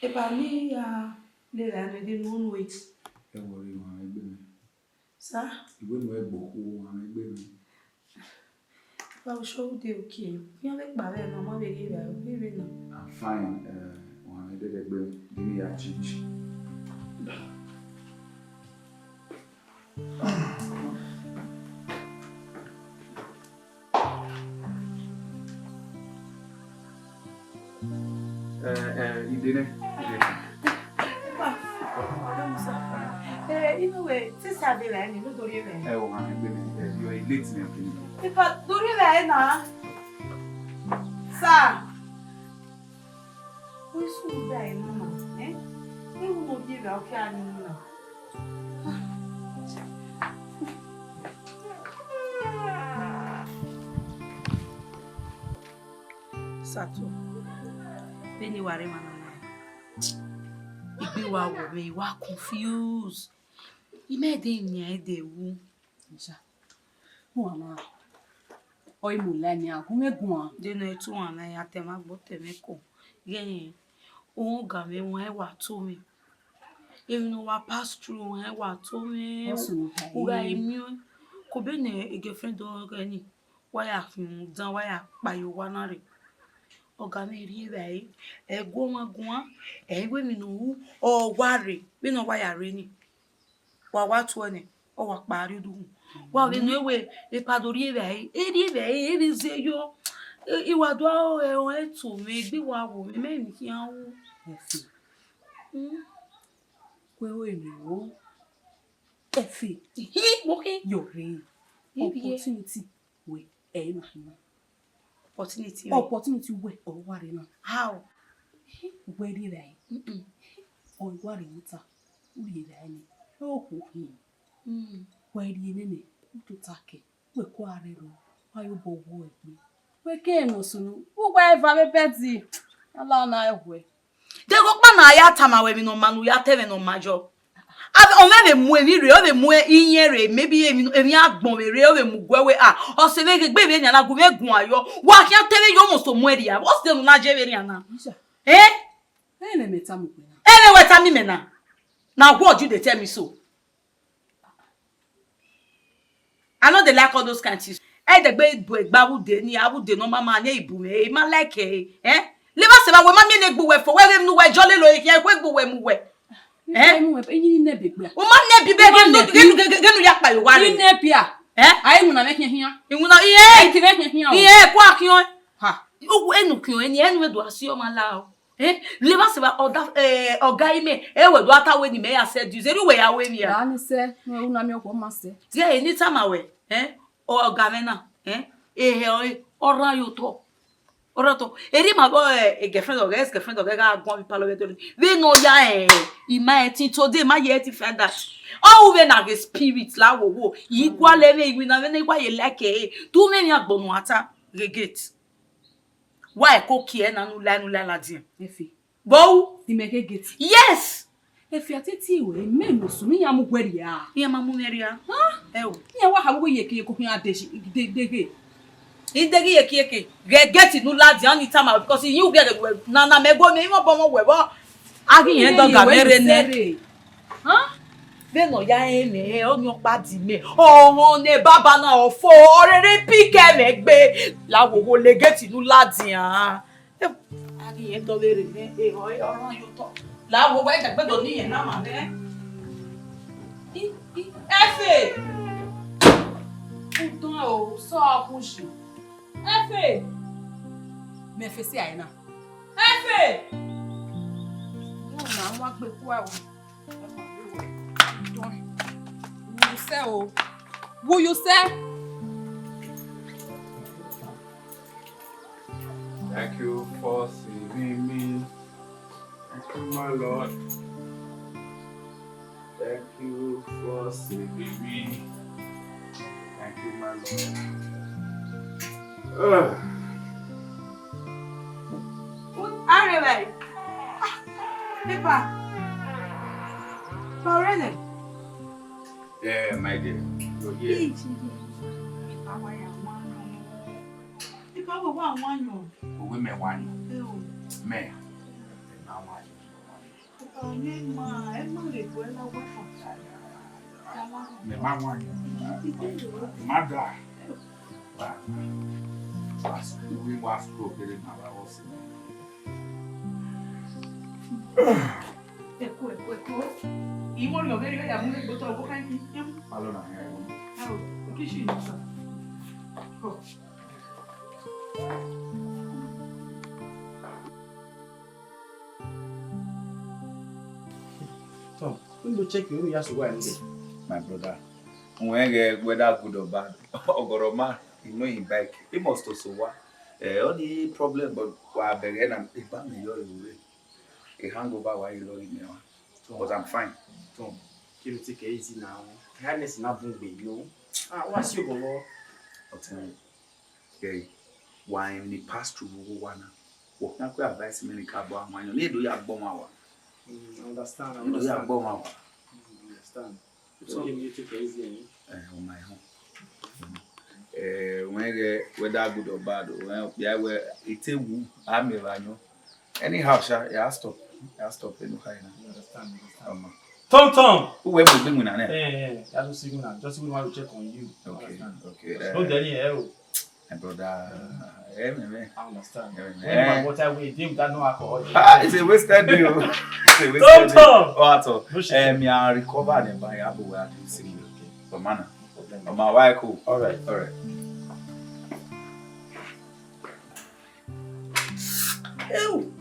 Eba ni ya le ra ne de no no. E wo ri wa egbe mi. Sir? Iwẹ ne ẹ gbe okhuo, wa mwẹ egbe mwẹ. Papa, you sure you dey okay? Iran vbe kpa vbe na, ma vbe ghe vbe, vbe vbe na. I'm fine. Eh, wa mwẹ dede egbe, give me your change. Eh, eh, ide nẹ. Ide. Papa, ọdọ Musa. Eh, inu wẹ, sista de la ni, no do rhie mwẹ. Eh, o ma gbe mi, eh, you are late ni, akini. Papa, do rhie mwẹ na. Sir. Wẹ su da ẹ na, eh? Ẹ wo mo bi ra, okay, ani na. Sato, vbene I wa rre emwa na na, igbe wa wọ mwẹ, I wa confuse. I ma de yan ẹdẹ wu. Ja. Uwa na. Ọ i mu la nia, gu mwẹ guan. De nọ etu wan na ya tẹ ma gbọ tẹ mwẹ ko. Yẹn, ohun ọga mwẹ wan wa to mwẹ. Emwi ne wa pass through wan wa to mwẹ. Ọ sunu ta U gha ẹ. Miẹn, ko be ne girlfriend ọghẹ ni, wa ya khian dan, wa ya kpa ye owa na rre. Ọga mwẹ rhie evbare, ẹ gu ọmwa guan, ẹ i wẹ emwi ne u ru, ọ wa rre, vbene ọ wa ya rre ni. Wa wa tuẹ nẹ, ọ wa kpa rrie udughun. Wa vbe nọ wẹ epa do rhie evbare, e rhie evbare, e vbe zẹ yọ. I wa do aro ẹre ọnrẹn to mwẹ, egbe wa wo mwẹ, mẹ emwi khian ru. Ẹfe. Mm. Wẹ ho emwi ro. Ẹfe. Hi, mo khin. Yọ rre. Ibi ẹ. Opportunity wẹ, ẹ i na khin na. Opportunity wẹ. Opportunity wẹ, ọ wa rre na. How? Wẹ rhie evbare. Mm-mm. Ọ wa rre emwi ta, u rhie evbare nẹ, ọ khuo khin. Mm. Wẹ rhie nene, u tota kẹ, wẹ kua rre ro, wa ye obọ wu egbe. Wẹ ke emwi ne ọ sunu, u wa eva vbe bẹdi, ala na ẹwẹ. Deghẹ ọkpa na ya tama wẹ emwi ne ọ ma ne u ya ta ẹmwẹ ne ọ ma yọ. Ave, ọ mwẹ vbe mu emwi rre, ọ vbe mu iyẹn rre, maybe emwi, emwi agbọn vbe rre, ọ vbe mu guẹ wẹ, ah, ọ sẹ vbe ghe egbe vbe nian na gu mwẹ guan yọ. Wa khian te vbe yọ almost mu ẹre ria. What's the nu na je vbe nian na? Isha. Eh? Ẹ nẹ mẹ tama ugbẹn na. Ẹ nẹ wẹ tama imẹ na. Na what you dey tell me so? I no dey like all those kind things. Ẹdẹgbe bu ẹgba vbe ude ni, a vbe ude ne ọ ma ma ne ibu mwẹ, I ma like ẹ, eh? Levba sẹ vba, wẹ ma miẹn ne egbe uwẹ fo, wẹ ghe emwi ne uwẹ jọ lele ọre khian, wẹ egbe uwẹ mu uwẹ. Eh? Ẹ mu wẹ, ẹ yin nẹ be gbe a. U ma nẹ bi be Ọ ma ghe nu, nẹ ghe nu, bi. Ghe nu, ghe nu ya kpa ye owa rre. Yin nẹ bi a. Eh? A i winna mwẹ khian khian. Iwinna, iye. Ẹ i te mwẹ khian khian o. Iye, kua khian. Ha. U, enu khian, eni, enu do a si ọmwa la o. Eh, levba sẹ vba, ọda, eh, ọga imẹ, ẹ wẹ do a ta wẹ ne imẹ ya sẹ di, zẹ erriọ uwẹ ya wẹ emwi a. Ra ni sẹ, ne u na miẹn ọkhuẹ ma sẹ. Tie eni tama wẹ, eh, ọga mwẹ na, eh, ehẹ ọre, ọ rhan ye otọ. Ọ rhan otọ. Erriọ ima vbe, eh, girlfriend ọghẹ, ex girlfriend ọghẹ gha guan vbe palọ vbe dọlọ. Vbene ọ ya, eh, ima ẹtin today, ma ye ẹtin find out. Ọ ru vbene a ghe spirit la wowo, yi gualọ ẹmwẹ iwinna vbene I wa ye like ẹre. Tu mwẹ emwi agbọn ne u a ta ghe gate. Wa ẹko kie na ne u la, ne u la ladian. Efe. Bọ u? Imẹ ghe gate. Yes. Efe, a te tie ruẹ, imẹ ne ọ sunu, iran mu uwẹ rria. Iran ma mu mwẹ rria. Huh? Ẹ o. Iran wa kha vbe uwu iyeke iyeke khian de shi, de, de ghe. I de ghe iyeke iyeke. Ghe gate ne u ladian ni tama, because iye u ghe ghe na, na mẹ go mẹ, imẹ obọ mwẹ wẹ vbọ. A ghi rẹn dọga mwẹ rre nẹ. Huh? Vbene ọ ya rẹn mwẹ, ọnii ọkpa di mẹ. Ọmọ ne baba na ọ fo, ọ rere pick ẹmwẹ gbe. La wowo, le gate ne u ladian. A ghi rẹn dọ vbe rre nẹ, ehọ, ọ rhan ye otọ. La wowo, ẹdẹgbe do ne irẹn na ma nẹ. I, i, Efe! Udan o, sọ a khu shi. Efe! Mẹ Efe si ae na. Efe! Wu na wa gbe kua o. Wu sẹ o. Wu yu sẹ. Thank you for saving me. Thank you, my Lord. Thank you for saving me. Thank you, my Lord. Ah. Arẹvbare. Ah, epa. Ọrẹnẹ. Yeah, my dear. You're here. Iji. Epa wa ya wan nọ. Epa wa wa wan nọ. Owe mẹ wan nọ. Ẹ o. Mẹ. Mẹ ma wan nọ. Mẹ ma wan nọ. Mẹ ma da. Wa, wa stroke kere na wa wọ si. Ẹko, ẹko, ẹko. Imọ ni ọghe ya mu egbe tọ ọgbo kan ki. Alo na ya. Alo, o ki shi ni sa. Ko. Tom, we go check your room, yes, why? My brother, when get whether good or bad, Ogoroma, you know him bike. He must also wa. Eh, only problem, but wa beg na, e ba mi yo yo. A hangover wa ilo in me. But I'm fine. Tom, can you take it easy now? Kindness na bun gbe, you know. Ah, what's your bolo? But, um, Hey, wa emwi ni pass through vbe owa na. Wọ khian ku advice mẹ ne I ka bọ awan yọ, ne I do ya gbe ọmwa wa. Mm, I understand, I understand. Ne I do ya gbe ọmwa wa. Mm, I understand. So, so give me take it easy, eh? Eh, on my own. Eh, wẹn ghẹ, whether good or bad, wẹn okpia wẹ, ite wu, a miẹn vbe ayọn. Anyhow, sha, ya stop. Ya stop, enu kha ina. You understand, you understand. Ọmọ. Tom Tom! Who were we doing now? Eh, eh, I don't see you now. Just when I will check on you. You Okay, understand? okay. Just eh, don't tell me, eh, oh. My brother, eh, man, man. I understand. Eh, When my man. Water will deal with that no alcohol. Ah, it's a wasted day, oh. It's a wasted Tom day. Tom! Oh, at all. No shit. Eh, me, I recover them by Abu, where I do see you. Okay. But man, No problem. On my wife, cool. All right. All right. Ewu!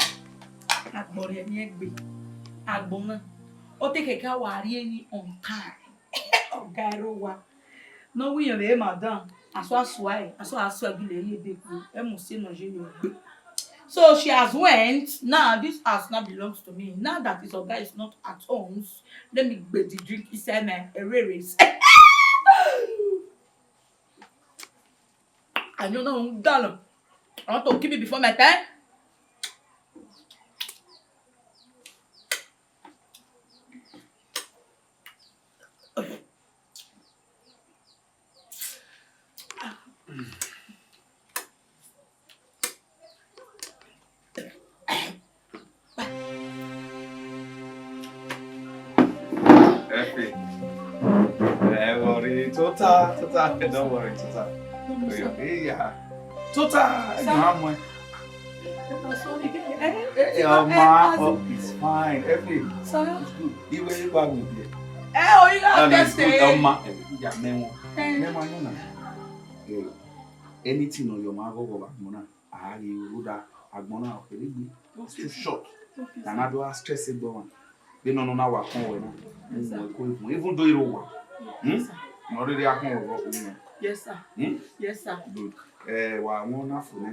Agbọn rhie miẹn egbe. Agbọn na. Ọ te khẹke a wa rrie emwi on time. Ọga ẹre owa. Ne ọ wẹ iran vbe madam. Asua sua ẹre. Asua sua ẹre gele rhie ebe kpo. Ẹ mu si nọ ye yọ gbe. So she has went. Now this house now belongs to me. Now that his oga is not at home, let me gbe the drink inside my ereres. Ayọn na rhunmwuda nọ. I want to kill me before my time. Effie. Eh, worry, Tota, Tota, don't worry, Tota. Hey, yeah. Tota, Sir? Your mom, eh, eh, eh, oh, it's fine. Effie, Sir? It's good. Iwe, iwe, iwe. Eh, oh, you No, no, it's good. Ọma, eh, yeah, me one. Eh. Me one, you know. Eh, anything on your mom, go, go back, Mona. A ghi rre odẹ agbọn na ọ kere egbe. It's too short. Okay, sir. Na na do a stress egbe ọmwa. Vbene ọ nọ na wa kọn wẹ na. Yes, sir. Mu ẹko evun. Even though iro wa. Hmm? Yes, sir. Ne ọ rhirhi a kọn wẹ vbe owẹ. Yes, sir. Hmm? Yes, sir. Good. Eh, wa wọn na fo nẹ.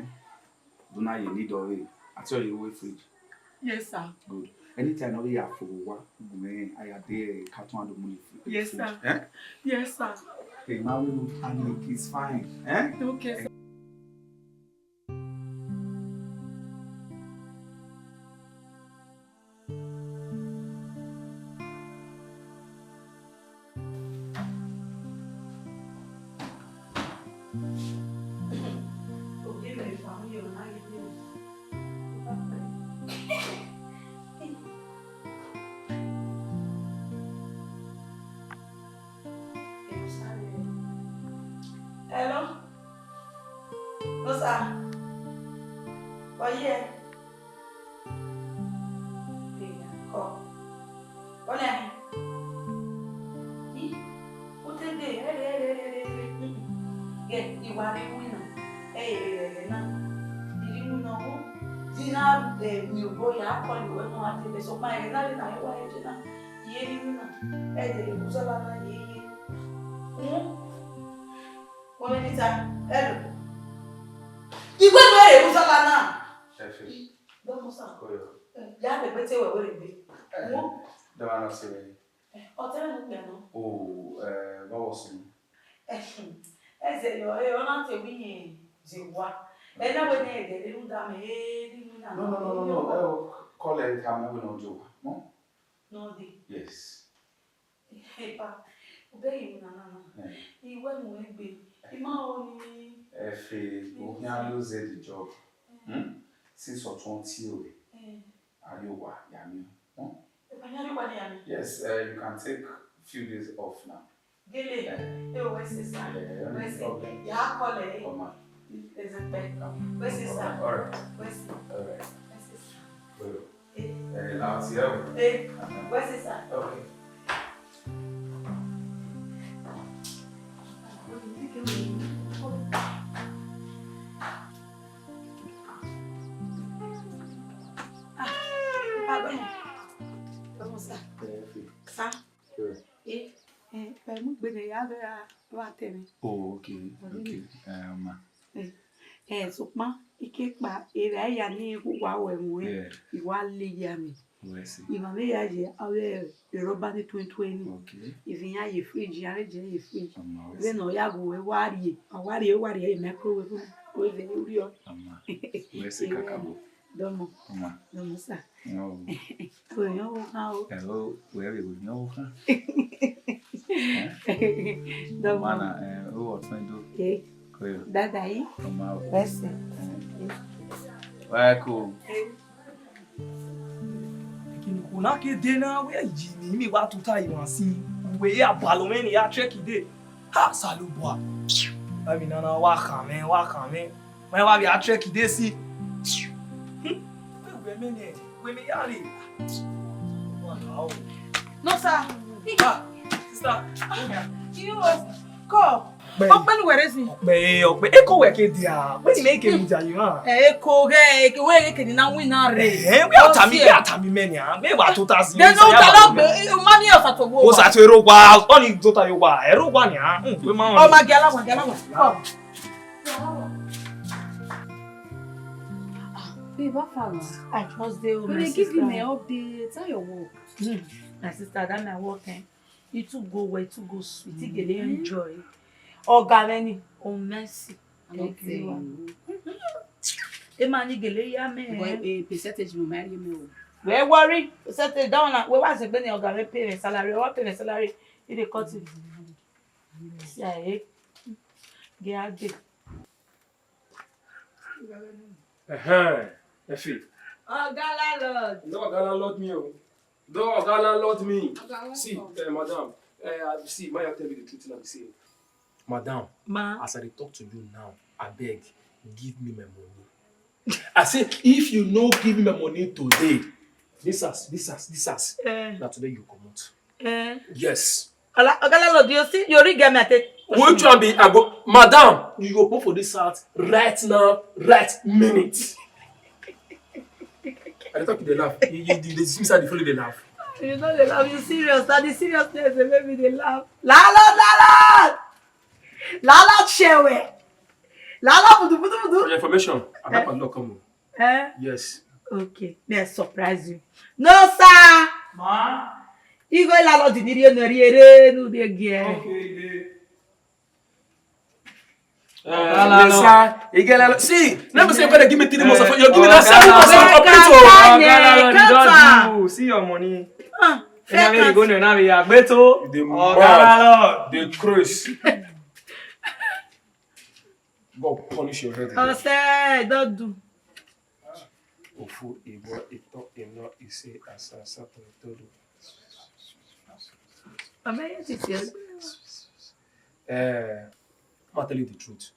Do na ye need of it. Ati ọ ye ru fridge. Yes, sir. Good. Anytime ọ ya fo vbe owa, gu mwẹ a ya de carton and money. Yes, sir. Eh? Yes, sir. Okay, now we look and it's fine. Eh? Okay, sir. Hello? No, sir. But yeah. Kọ. Ọnẹ. I, u te de, ẹre, ẹre, ẹre, ẹre, ẹre. Mm, mm. Ghe, I wa rre iwinna. Ẹre, ẹre, ẹre na. I rre iwinna ọvọ. Di na, eh, miẹn obọ ya kọlọ wẹ ne ọ gha dee, sokpan ẹghẹ na rre na, I wa rre na. I rre iwinna. Ẹdẹ, Jerusalem na ye ye. Hmm? Wẹ vbe ni ta, hello. I wẹ wẹ Jerusalem na. Effie. Dọmọ sa. Koyo. Eh, ya vbe egbe te wẹ wẹ rre egbe. Eh, Wo. Dọmọ na se vbe. Eh, ọ te mwẹ ne u kpẹ nọ. Oh, eh, vbọ wọ sunu? Eh, hmm. Ẹzẹ yọ, eh, ọ na te wẹ irẹn de owa. Ẹ na wẹ ne ẹdẹ rhunmwuda mẹ, eh, rhunmwuda No, no, no, no, no. Eh, oh, call her, tell me we no do one. No? No dey. Yes. Epa, u bẹghe emwi nana na. Eh. I wẹ mu egbe, I ma ho ni. Effie, Yes, u khian sir. lose the job. Eh. Hmm? Since ọtuọn tie ore, Eh. a rrie owa ya miẹn. Hmm? Epa, ya rrie owa ya miẹn. Yes, uh, you can take few days off now. Gele, Eh. e o wẹ sẹ sa. Yeah, no Wẹ sẹ. problem. Ya call ẹ. Come on. Ezekpe. Come on. Wẹ sẹ sa. All right. Wẹ sẹ. All right. Wẹ sẹ sa. Well, Eh. eh, now it's here. Eh, wẹ sẹ sa. Okay. Ah, pardon. Pardon, sir. Eh, Effie. Sir. Sure. Eh, eh, ẹ mu egbe ne ya vbe ra vbe atẹ mwẹ. Oh, okay, Ọni okay. ni. Eh, ma. Eh, eh, sokpan, ike kpa, erha ya ni uwa wẹ mu, eh, Yeah. I wa le ya mi. Wẹ sẹ. Ima vbe ya ye, avbe erọba ni tuẹn tuẹn ni. Okay. Ivin ya ye fridge, ya re je ye fridge. Ọma, wẹ Vbene sẹ. ọ ya gho, ẹ wa rrie, ọ wa rrie, ọ wa rrie ye microwave, ọ vbe urriọ. Ọma, wẹ sẹ Iwe kakabọ. Dọmọ. Ọma. Dọmọ sa. Ọ. Wẹ yọ wo khan o. Ẹ o, wẹ vbe wẹ yọ wo khan. Dọmọ. Ọma na, eh, o ọtẹn do. Eh. Dada yi. Wẹ sẹ. Wẹ ko. Kini ko na ke de na, wẹ yi ni mi wa tuta iran si. Wẹ ya balo mwẹ ni ya check ide. Ha, Osanobua. Ba mi nana wa khan mwẹ, wa khan mwẹ. Mwẹ wa vbe a check ide si. Hmm. Wẹ mẹ nẹ, wẹ mẹ ya re. Wa na o. No, sir. Ah, sister. You must call. Ọkpẹ ne uwẹ rre sin. Ọkpẹ, ọkpẹ, eko wẹ ke dia. Wẹ ni mẹ ke mu dia yi ha. Eh, eko ghẹ, eko wẹ ke ni na win na re. Eh, wẹ a tami, wẹ a tami mẹ nia. Wẹ wa tota si. De no ta lo gbe, ma ni osa to wo. Osa to ero wa, ọ ni tota yo wa. Ero wa nia. Hmm, wẹ ma. Oh, ma gala wa, gala wa. Come. Ah, babe, how far na? I just dey home, my sister. But they give me update. How your work? Hmm, my sister, that my work, eh? It too go well, it too go sweet. It gele enjoy. Oga mwẹ ni, o mercy. Thank you. Emwa ni gele ya mẹ. Boy, eh, percentage no marry me o. Wẹ worry, percentage that one, wẹ wa sẹ gbe ni oga mwẹ pay me salary, wa pay me salary, he dey cut it. See, I hate. Get out there. Ẹhẹn, Effie. Oga landlord. No, oga landlord me o. No, oga landlord me. Oga landlord. See, eh, madam, eh, I- see, may I tell you the truth now, see. Madam, ma, as I dey talk to you now, abeg, give me my money. I say, if you no give me my money today, this house, this house, this house, eh, na today you comot. Eh. Yes. Oga, oga landlord, you see, you already get me at it. Which one be, I go, madam, you go put for this house right now, right minute. I dey talk, you dey laugh. You, you, you dey see me side, dey follow, dey laugh. You no dey laugh, you serious. Na the seriousness dey make me dey laugh. Landlord, landlord! Landlord, shewe. Landlord, budu, budu, budu. For your information, I got my luck come o. Eh? Yes. Okay, may I surprise you? No, sir. Ma? Igho landlord ni rhie ne rhie re, nu rhie gie. Okay, ide. Eh, yes, sir. Igho landlord. See, let me say, you give me three months of, you give me that seven months of complete o. Oga landlord, you don do. See your money. Ah, fair. Now we go now, we are better. The mad, the craze. God punish your head. Ọsẹ, don't do. Ofu, Igbo, Itọ, Inọ, Ise, Asa, Asatọ, Itoolu. Mama, yes, yes, yes. Eh, ma tell you the truth.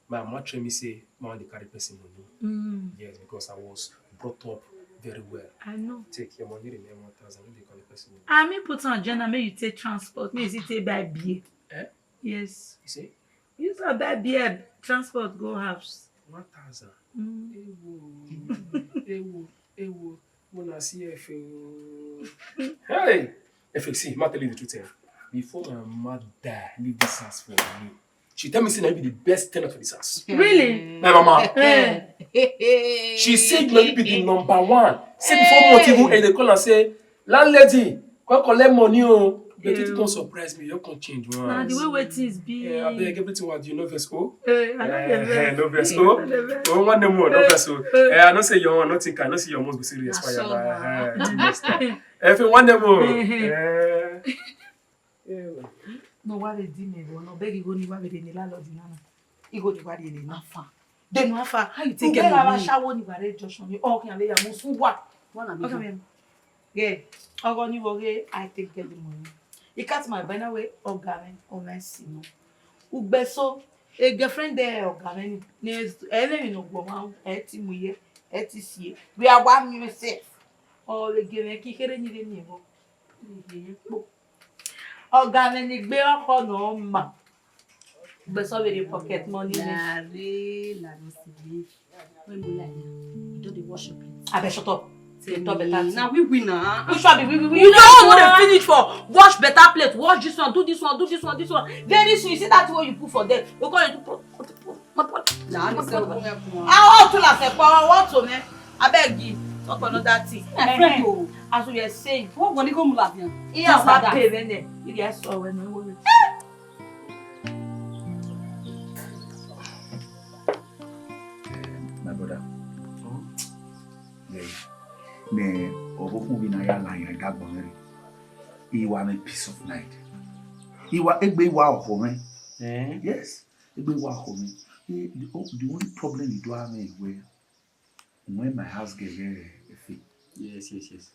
My mama train me say, man, dey carry person money. Mm. Yes, because I was brought up very well. I know. Take your money, remain one thousand, no dey carry person money. I mean, put on agenda, make you take transport, make you take buy beer. Eh? Yes. You say? You can buy beer, transport go house. One thousand. Mm. Ewo, ewo, ewo. Una see Efe o. Hey! Efe, see, ma tell you the truth, eh? Before my mama die, leave this house for me. She tell me say na you be the best tenant for this house. Really? My mama. Eh. She say na you be the number one. Say before month even end, they call and say, "Landlady, come collect money o." But you don surprise me, you come change once. Na the way wey things be. Yeah, abeg, everything wa do, no vex o. Eh, I no dey vex. Eh, no vex o. I no dey vex. Oh, one day more, no vex o. Eh, I know say your own, nothing can, I know say your must be serious. Fire na. Eh, next time. Every one day more. Eh. No, wa vbe di mẹ vbọ nọ, bẹghe igho ni wa vbe rhie ne landlord na na. Igho ni wa rhie ne na fa. Then how far? How you take get money? Ugbe ra vbe ashawo ni wa rre junction ni, ọ khian vbe ya mu su wa. One and okay, ma'am. Yeah. Ọghọ ni wo ghe, I take get the money. He cut my banner way, oga mwẹ, o mwẹ si no. Ugbe so, a girlfriend there, oga mwẹ ni. Ne, ẹ vbe emwi ne ọ guọmwa, ẹ ti mu ye, ẹ ti si ye. We are one myself. Ọ vbe gie mwẹ ki kherhe ni vbe miẹn vbọ. Oga mwẹ ni gbe ọkhọ nọ ma. Gbẹsọ vbe rhie pocket money ni. Lare, lare, osi me. When you like that, you don dey wash your plate. Abeg, shut up. Dey talk better thing. Na we win na. Which one be we, we, we? You know, no dey finish for wash better plate, wash this one, do this one, do this one, this one. Very soon, you see that thing wey you put for there. You go dey do put, put, put, put, put. Na, this one go help you. Ah, what to laugh for? What to me? Abeg, give. Talk another thing. My friend o. As we were saying. What go go move like that? Just like that. Pay when they. You get so when no worry. My brother. Yeah. Ne ọvbokhan vbe na ya la yan dagbọn mwẹ rre. I wa mwẹ peace of mind. I wa egbe, I wa ọkhọ mwẹ. Eh? Yes. Egbe wa khọ mwẹ. Eh, the o-, the only problem I do have is wẹ, when my house girl get, eh, Efe. Yes, yes, yes.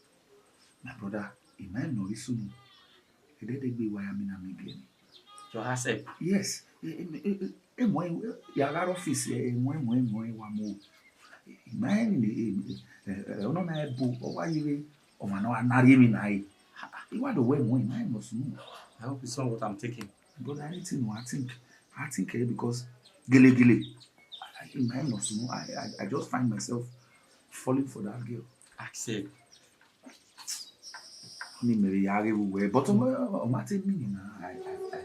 My brother, I ma rẹn ne ọ rhie sunu. Ẹdẹdẹgbe wa ya mina mẹ girl ni. Your house help? Yes. Eh, eh, eh, eh, eh, mo, eh, ya gha rre office, eh, eh, mo, mo, mo, wa mo. I ma rẹn ni, eh, eh, eh, eh, ọ nọ na ẹbo, ọ wa ye vbe ọmwa ne ọ na rhie emwi na re. I wa do wẹ mo, I ma rẹn ne ọ sunu. I hope it's not what I'm taking. Brother, anything, no, I think, I think, eh, because gele gele, I, I, in my mind, no, I, I, I just find myself falling for that girl. Accept. Ni mẹ vbe ya ghe vbe uwẹ, but ọmọ, ọmọ te mean na, I, I, I,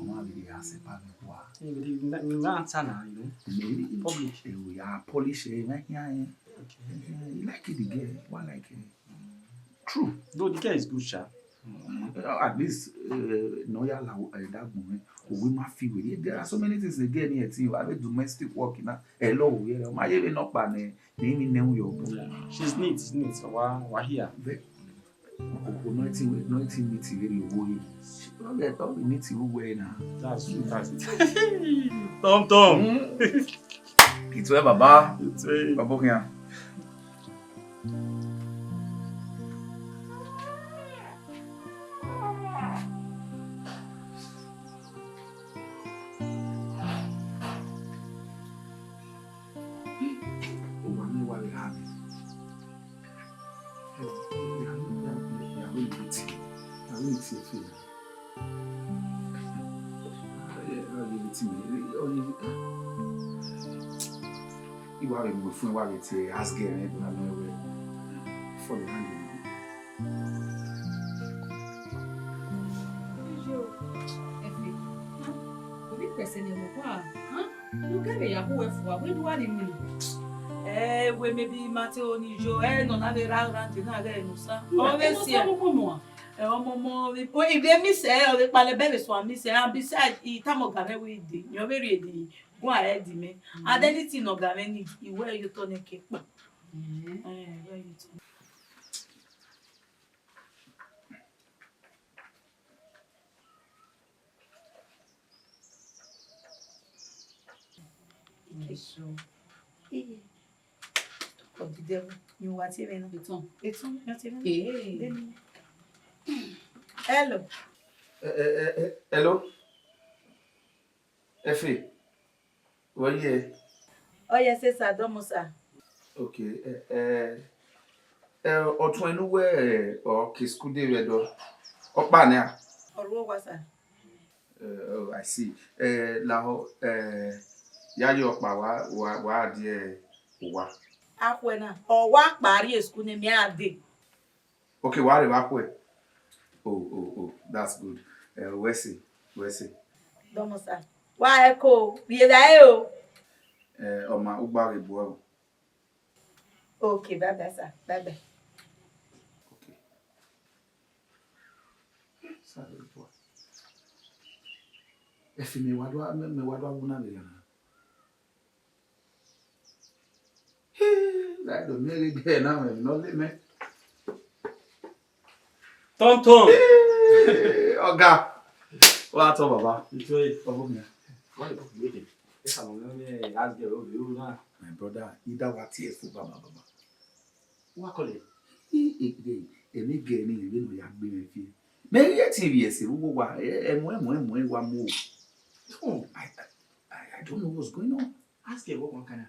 ọmọ vbe ya accept am wa. Maybe the, the, the answer now, you know. Maybe publish. Eh, we are polish, eh, right here, eh. Okay. Eh, you like it, the girl, why like it? True. Though the girl is good, sha. Mm. Uh, at least, uh, no ya la, uh, that woman. We ma feel with it. There are so many things again here too. I mean, domestic work, you know. Hello, yeah. Ma ye no pa ne, ne mi ne yo. Yeah. She's neat, she's neat. Wa, wa here. But, oh, oh, nothing, nothing meet you really over here. All the, all the meet you were now. That's true, that's it. Tom Tom. Mm. It's where Baba. It's where Baba here. I wa vbe mu fun, I wa vbe tie house girl mwẹ do na nọ wẹ, fall in hand with me. Efe, huh? Obi pẹsẹ ne mo kwa, huh? U kẹ vbe ya hu wẹ fua, wẹ do wa ni mi. Eh, wẹ maybe ma te oni yo, eh, nọ na vbe ra ra de na ghe no sa. Ọ vbe si. Ọ vbe si. Ẹ, ọmọ, ọmọ, o, ivbi emi sẹ, ọ vbe kpalẹ bẹghe sua mi sẹ, and beside, I tama ọga mwẹ wẹ I de, yọ vbe rhie de, go ahead mẹ. And anything ne ọga mwẹ need, I wẹ ye otọ nẹ ke kpa. Eh, I wẹ ye otọ. Ike so. Ee. Odide, you wa tie vbe na. Etan. Etan, ya tie vbe na. Ee. Deni. Hello. Eh, eh, eh, eh, hello. Efe. Wẹ ye? Ọ ye sẹ sa, dọmọ sa. Okay, eh, eh, eh, ọtuẹn ne uwẹ, eh, ọ ke school de vbe Ẹdo. Ọkpa nian? Ọ ru owa sa. Eh, oh, I see. Eh, lahọ, eh, ya ye ọkpa wa, wa, wa die owa. Akhuẹ na, ọ wa kpa rrie school ne mẹ a dee. Okay, wa rre vbe akhuẹ. Oh, oh, oh, that's good. Eh, wẹ sẹ, wẹ sẹ. Dọmọ sa. Wa ẹko, rhie vbe aro. Eh, ọ ma, u gba ghe buẹ o. Okay, bye bye, sir. Bye bye. Okay. Sa ghe buẹ. Efe, mẹ wa do, mẹ, mẹ wa do wu na vbe ya na. Hii, la do miẹn ghe ghe na mwẹ ne ọ le mẹ. Tom Tom. Hii, ọga. Wa tọ baba. Itoe. Ọvọ mẹ. Why you put me there? Esa mo me me ask girl over you na. My brother, either wa tie fu baba baba. Wa call it. Hii, hii, hii. Eni gẹ ni, eni no ya gbe mẹ fi. Mẹ ye ti vbiẹ sẹ vbe uwu owa, ẹmwẹ, ẹmwẹ, ẹmwẹ wa mu. Oh, I, I, I don't know what's going on. Ask her what one kind of.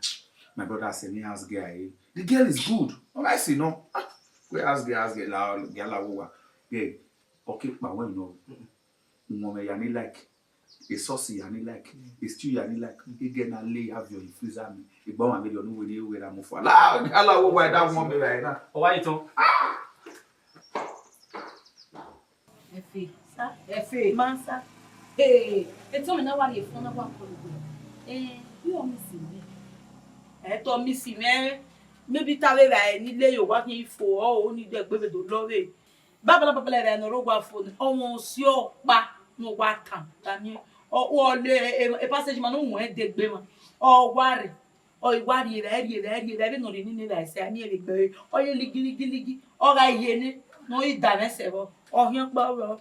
My brother sẹ ne ask girl, eh. The girl is good. Honestly, no. Ah, we ask girl, ask girl, la, girl la wo wa. Girl, okay, but when no. Mm-mm. Mo me ya ni like. A sauce ya ni like. A stew ya ni like. Mm. A girl na lay have your freezer me. A gba wa me your new way, way that move for. La, girl la wo wa that one me right now. Oh, why you talk? Efe. Sir? Efe. Ma, sir. Hey, etọ mwẹ na wa rhie phone na wa call you. Eh, you miss me. Etọ miss me. Maybe ta vbe ra ni le yo wa khin fo, ọ ni de gbe vbe do lọ vbe. Babala, babala, ra no ro wa phone. Ọmọ si ọkpa no wa tan. Ta ni? Ọ, ọ le, e, e passage ma no wẹ de gbe ma. Ọ wa rre. Ọ i wa rhie vbe, rhie vbe, rhie vbe, vbene ọ rhie nene vbe ẹse, a miẹn vbe egbe ẹre, ọ ye ligi, ligi, ligi, ọ gha ye ne, ne ọ i da mwẹ sẹ vbọ, ọ hiọn kpọ vbọ.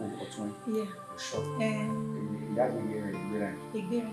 Oh, ọtẹn. Yeah. You sure? Eh. Ìyá mi yẹ ìgbéra. Ìgbéra.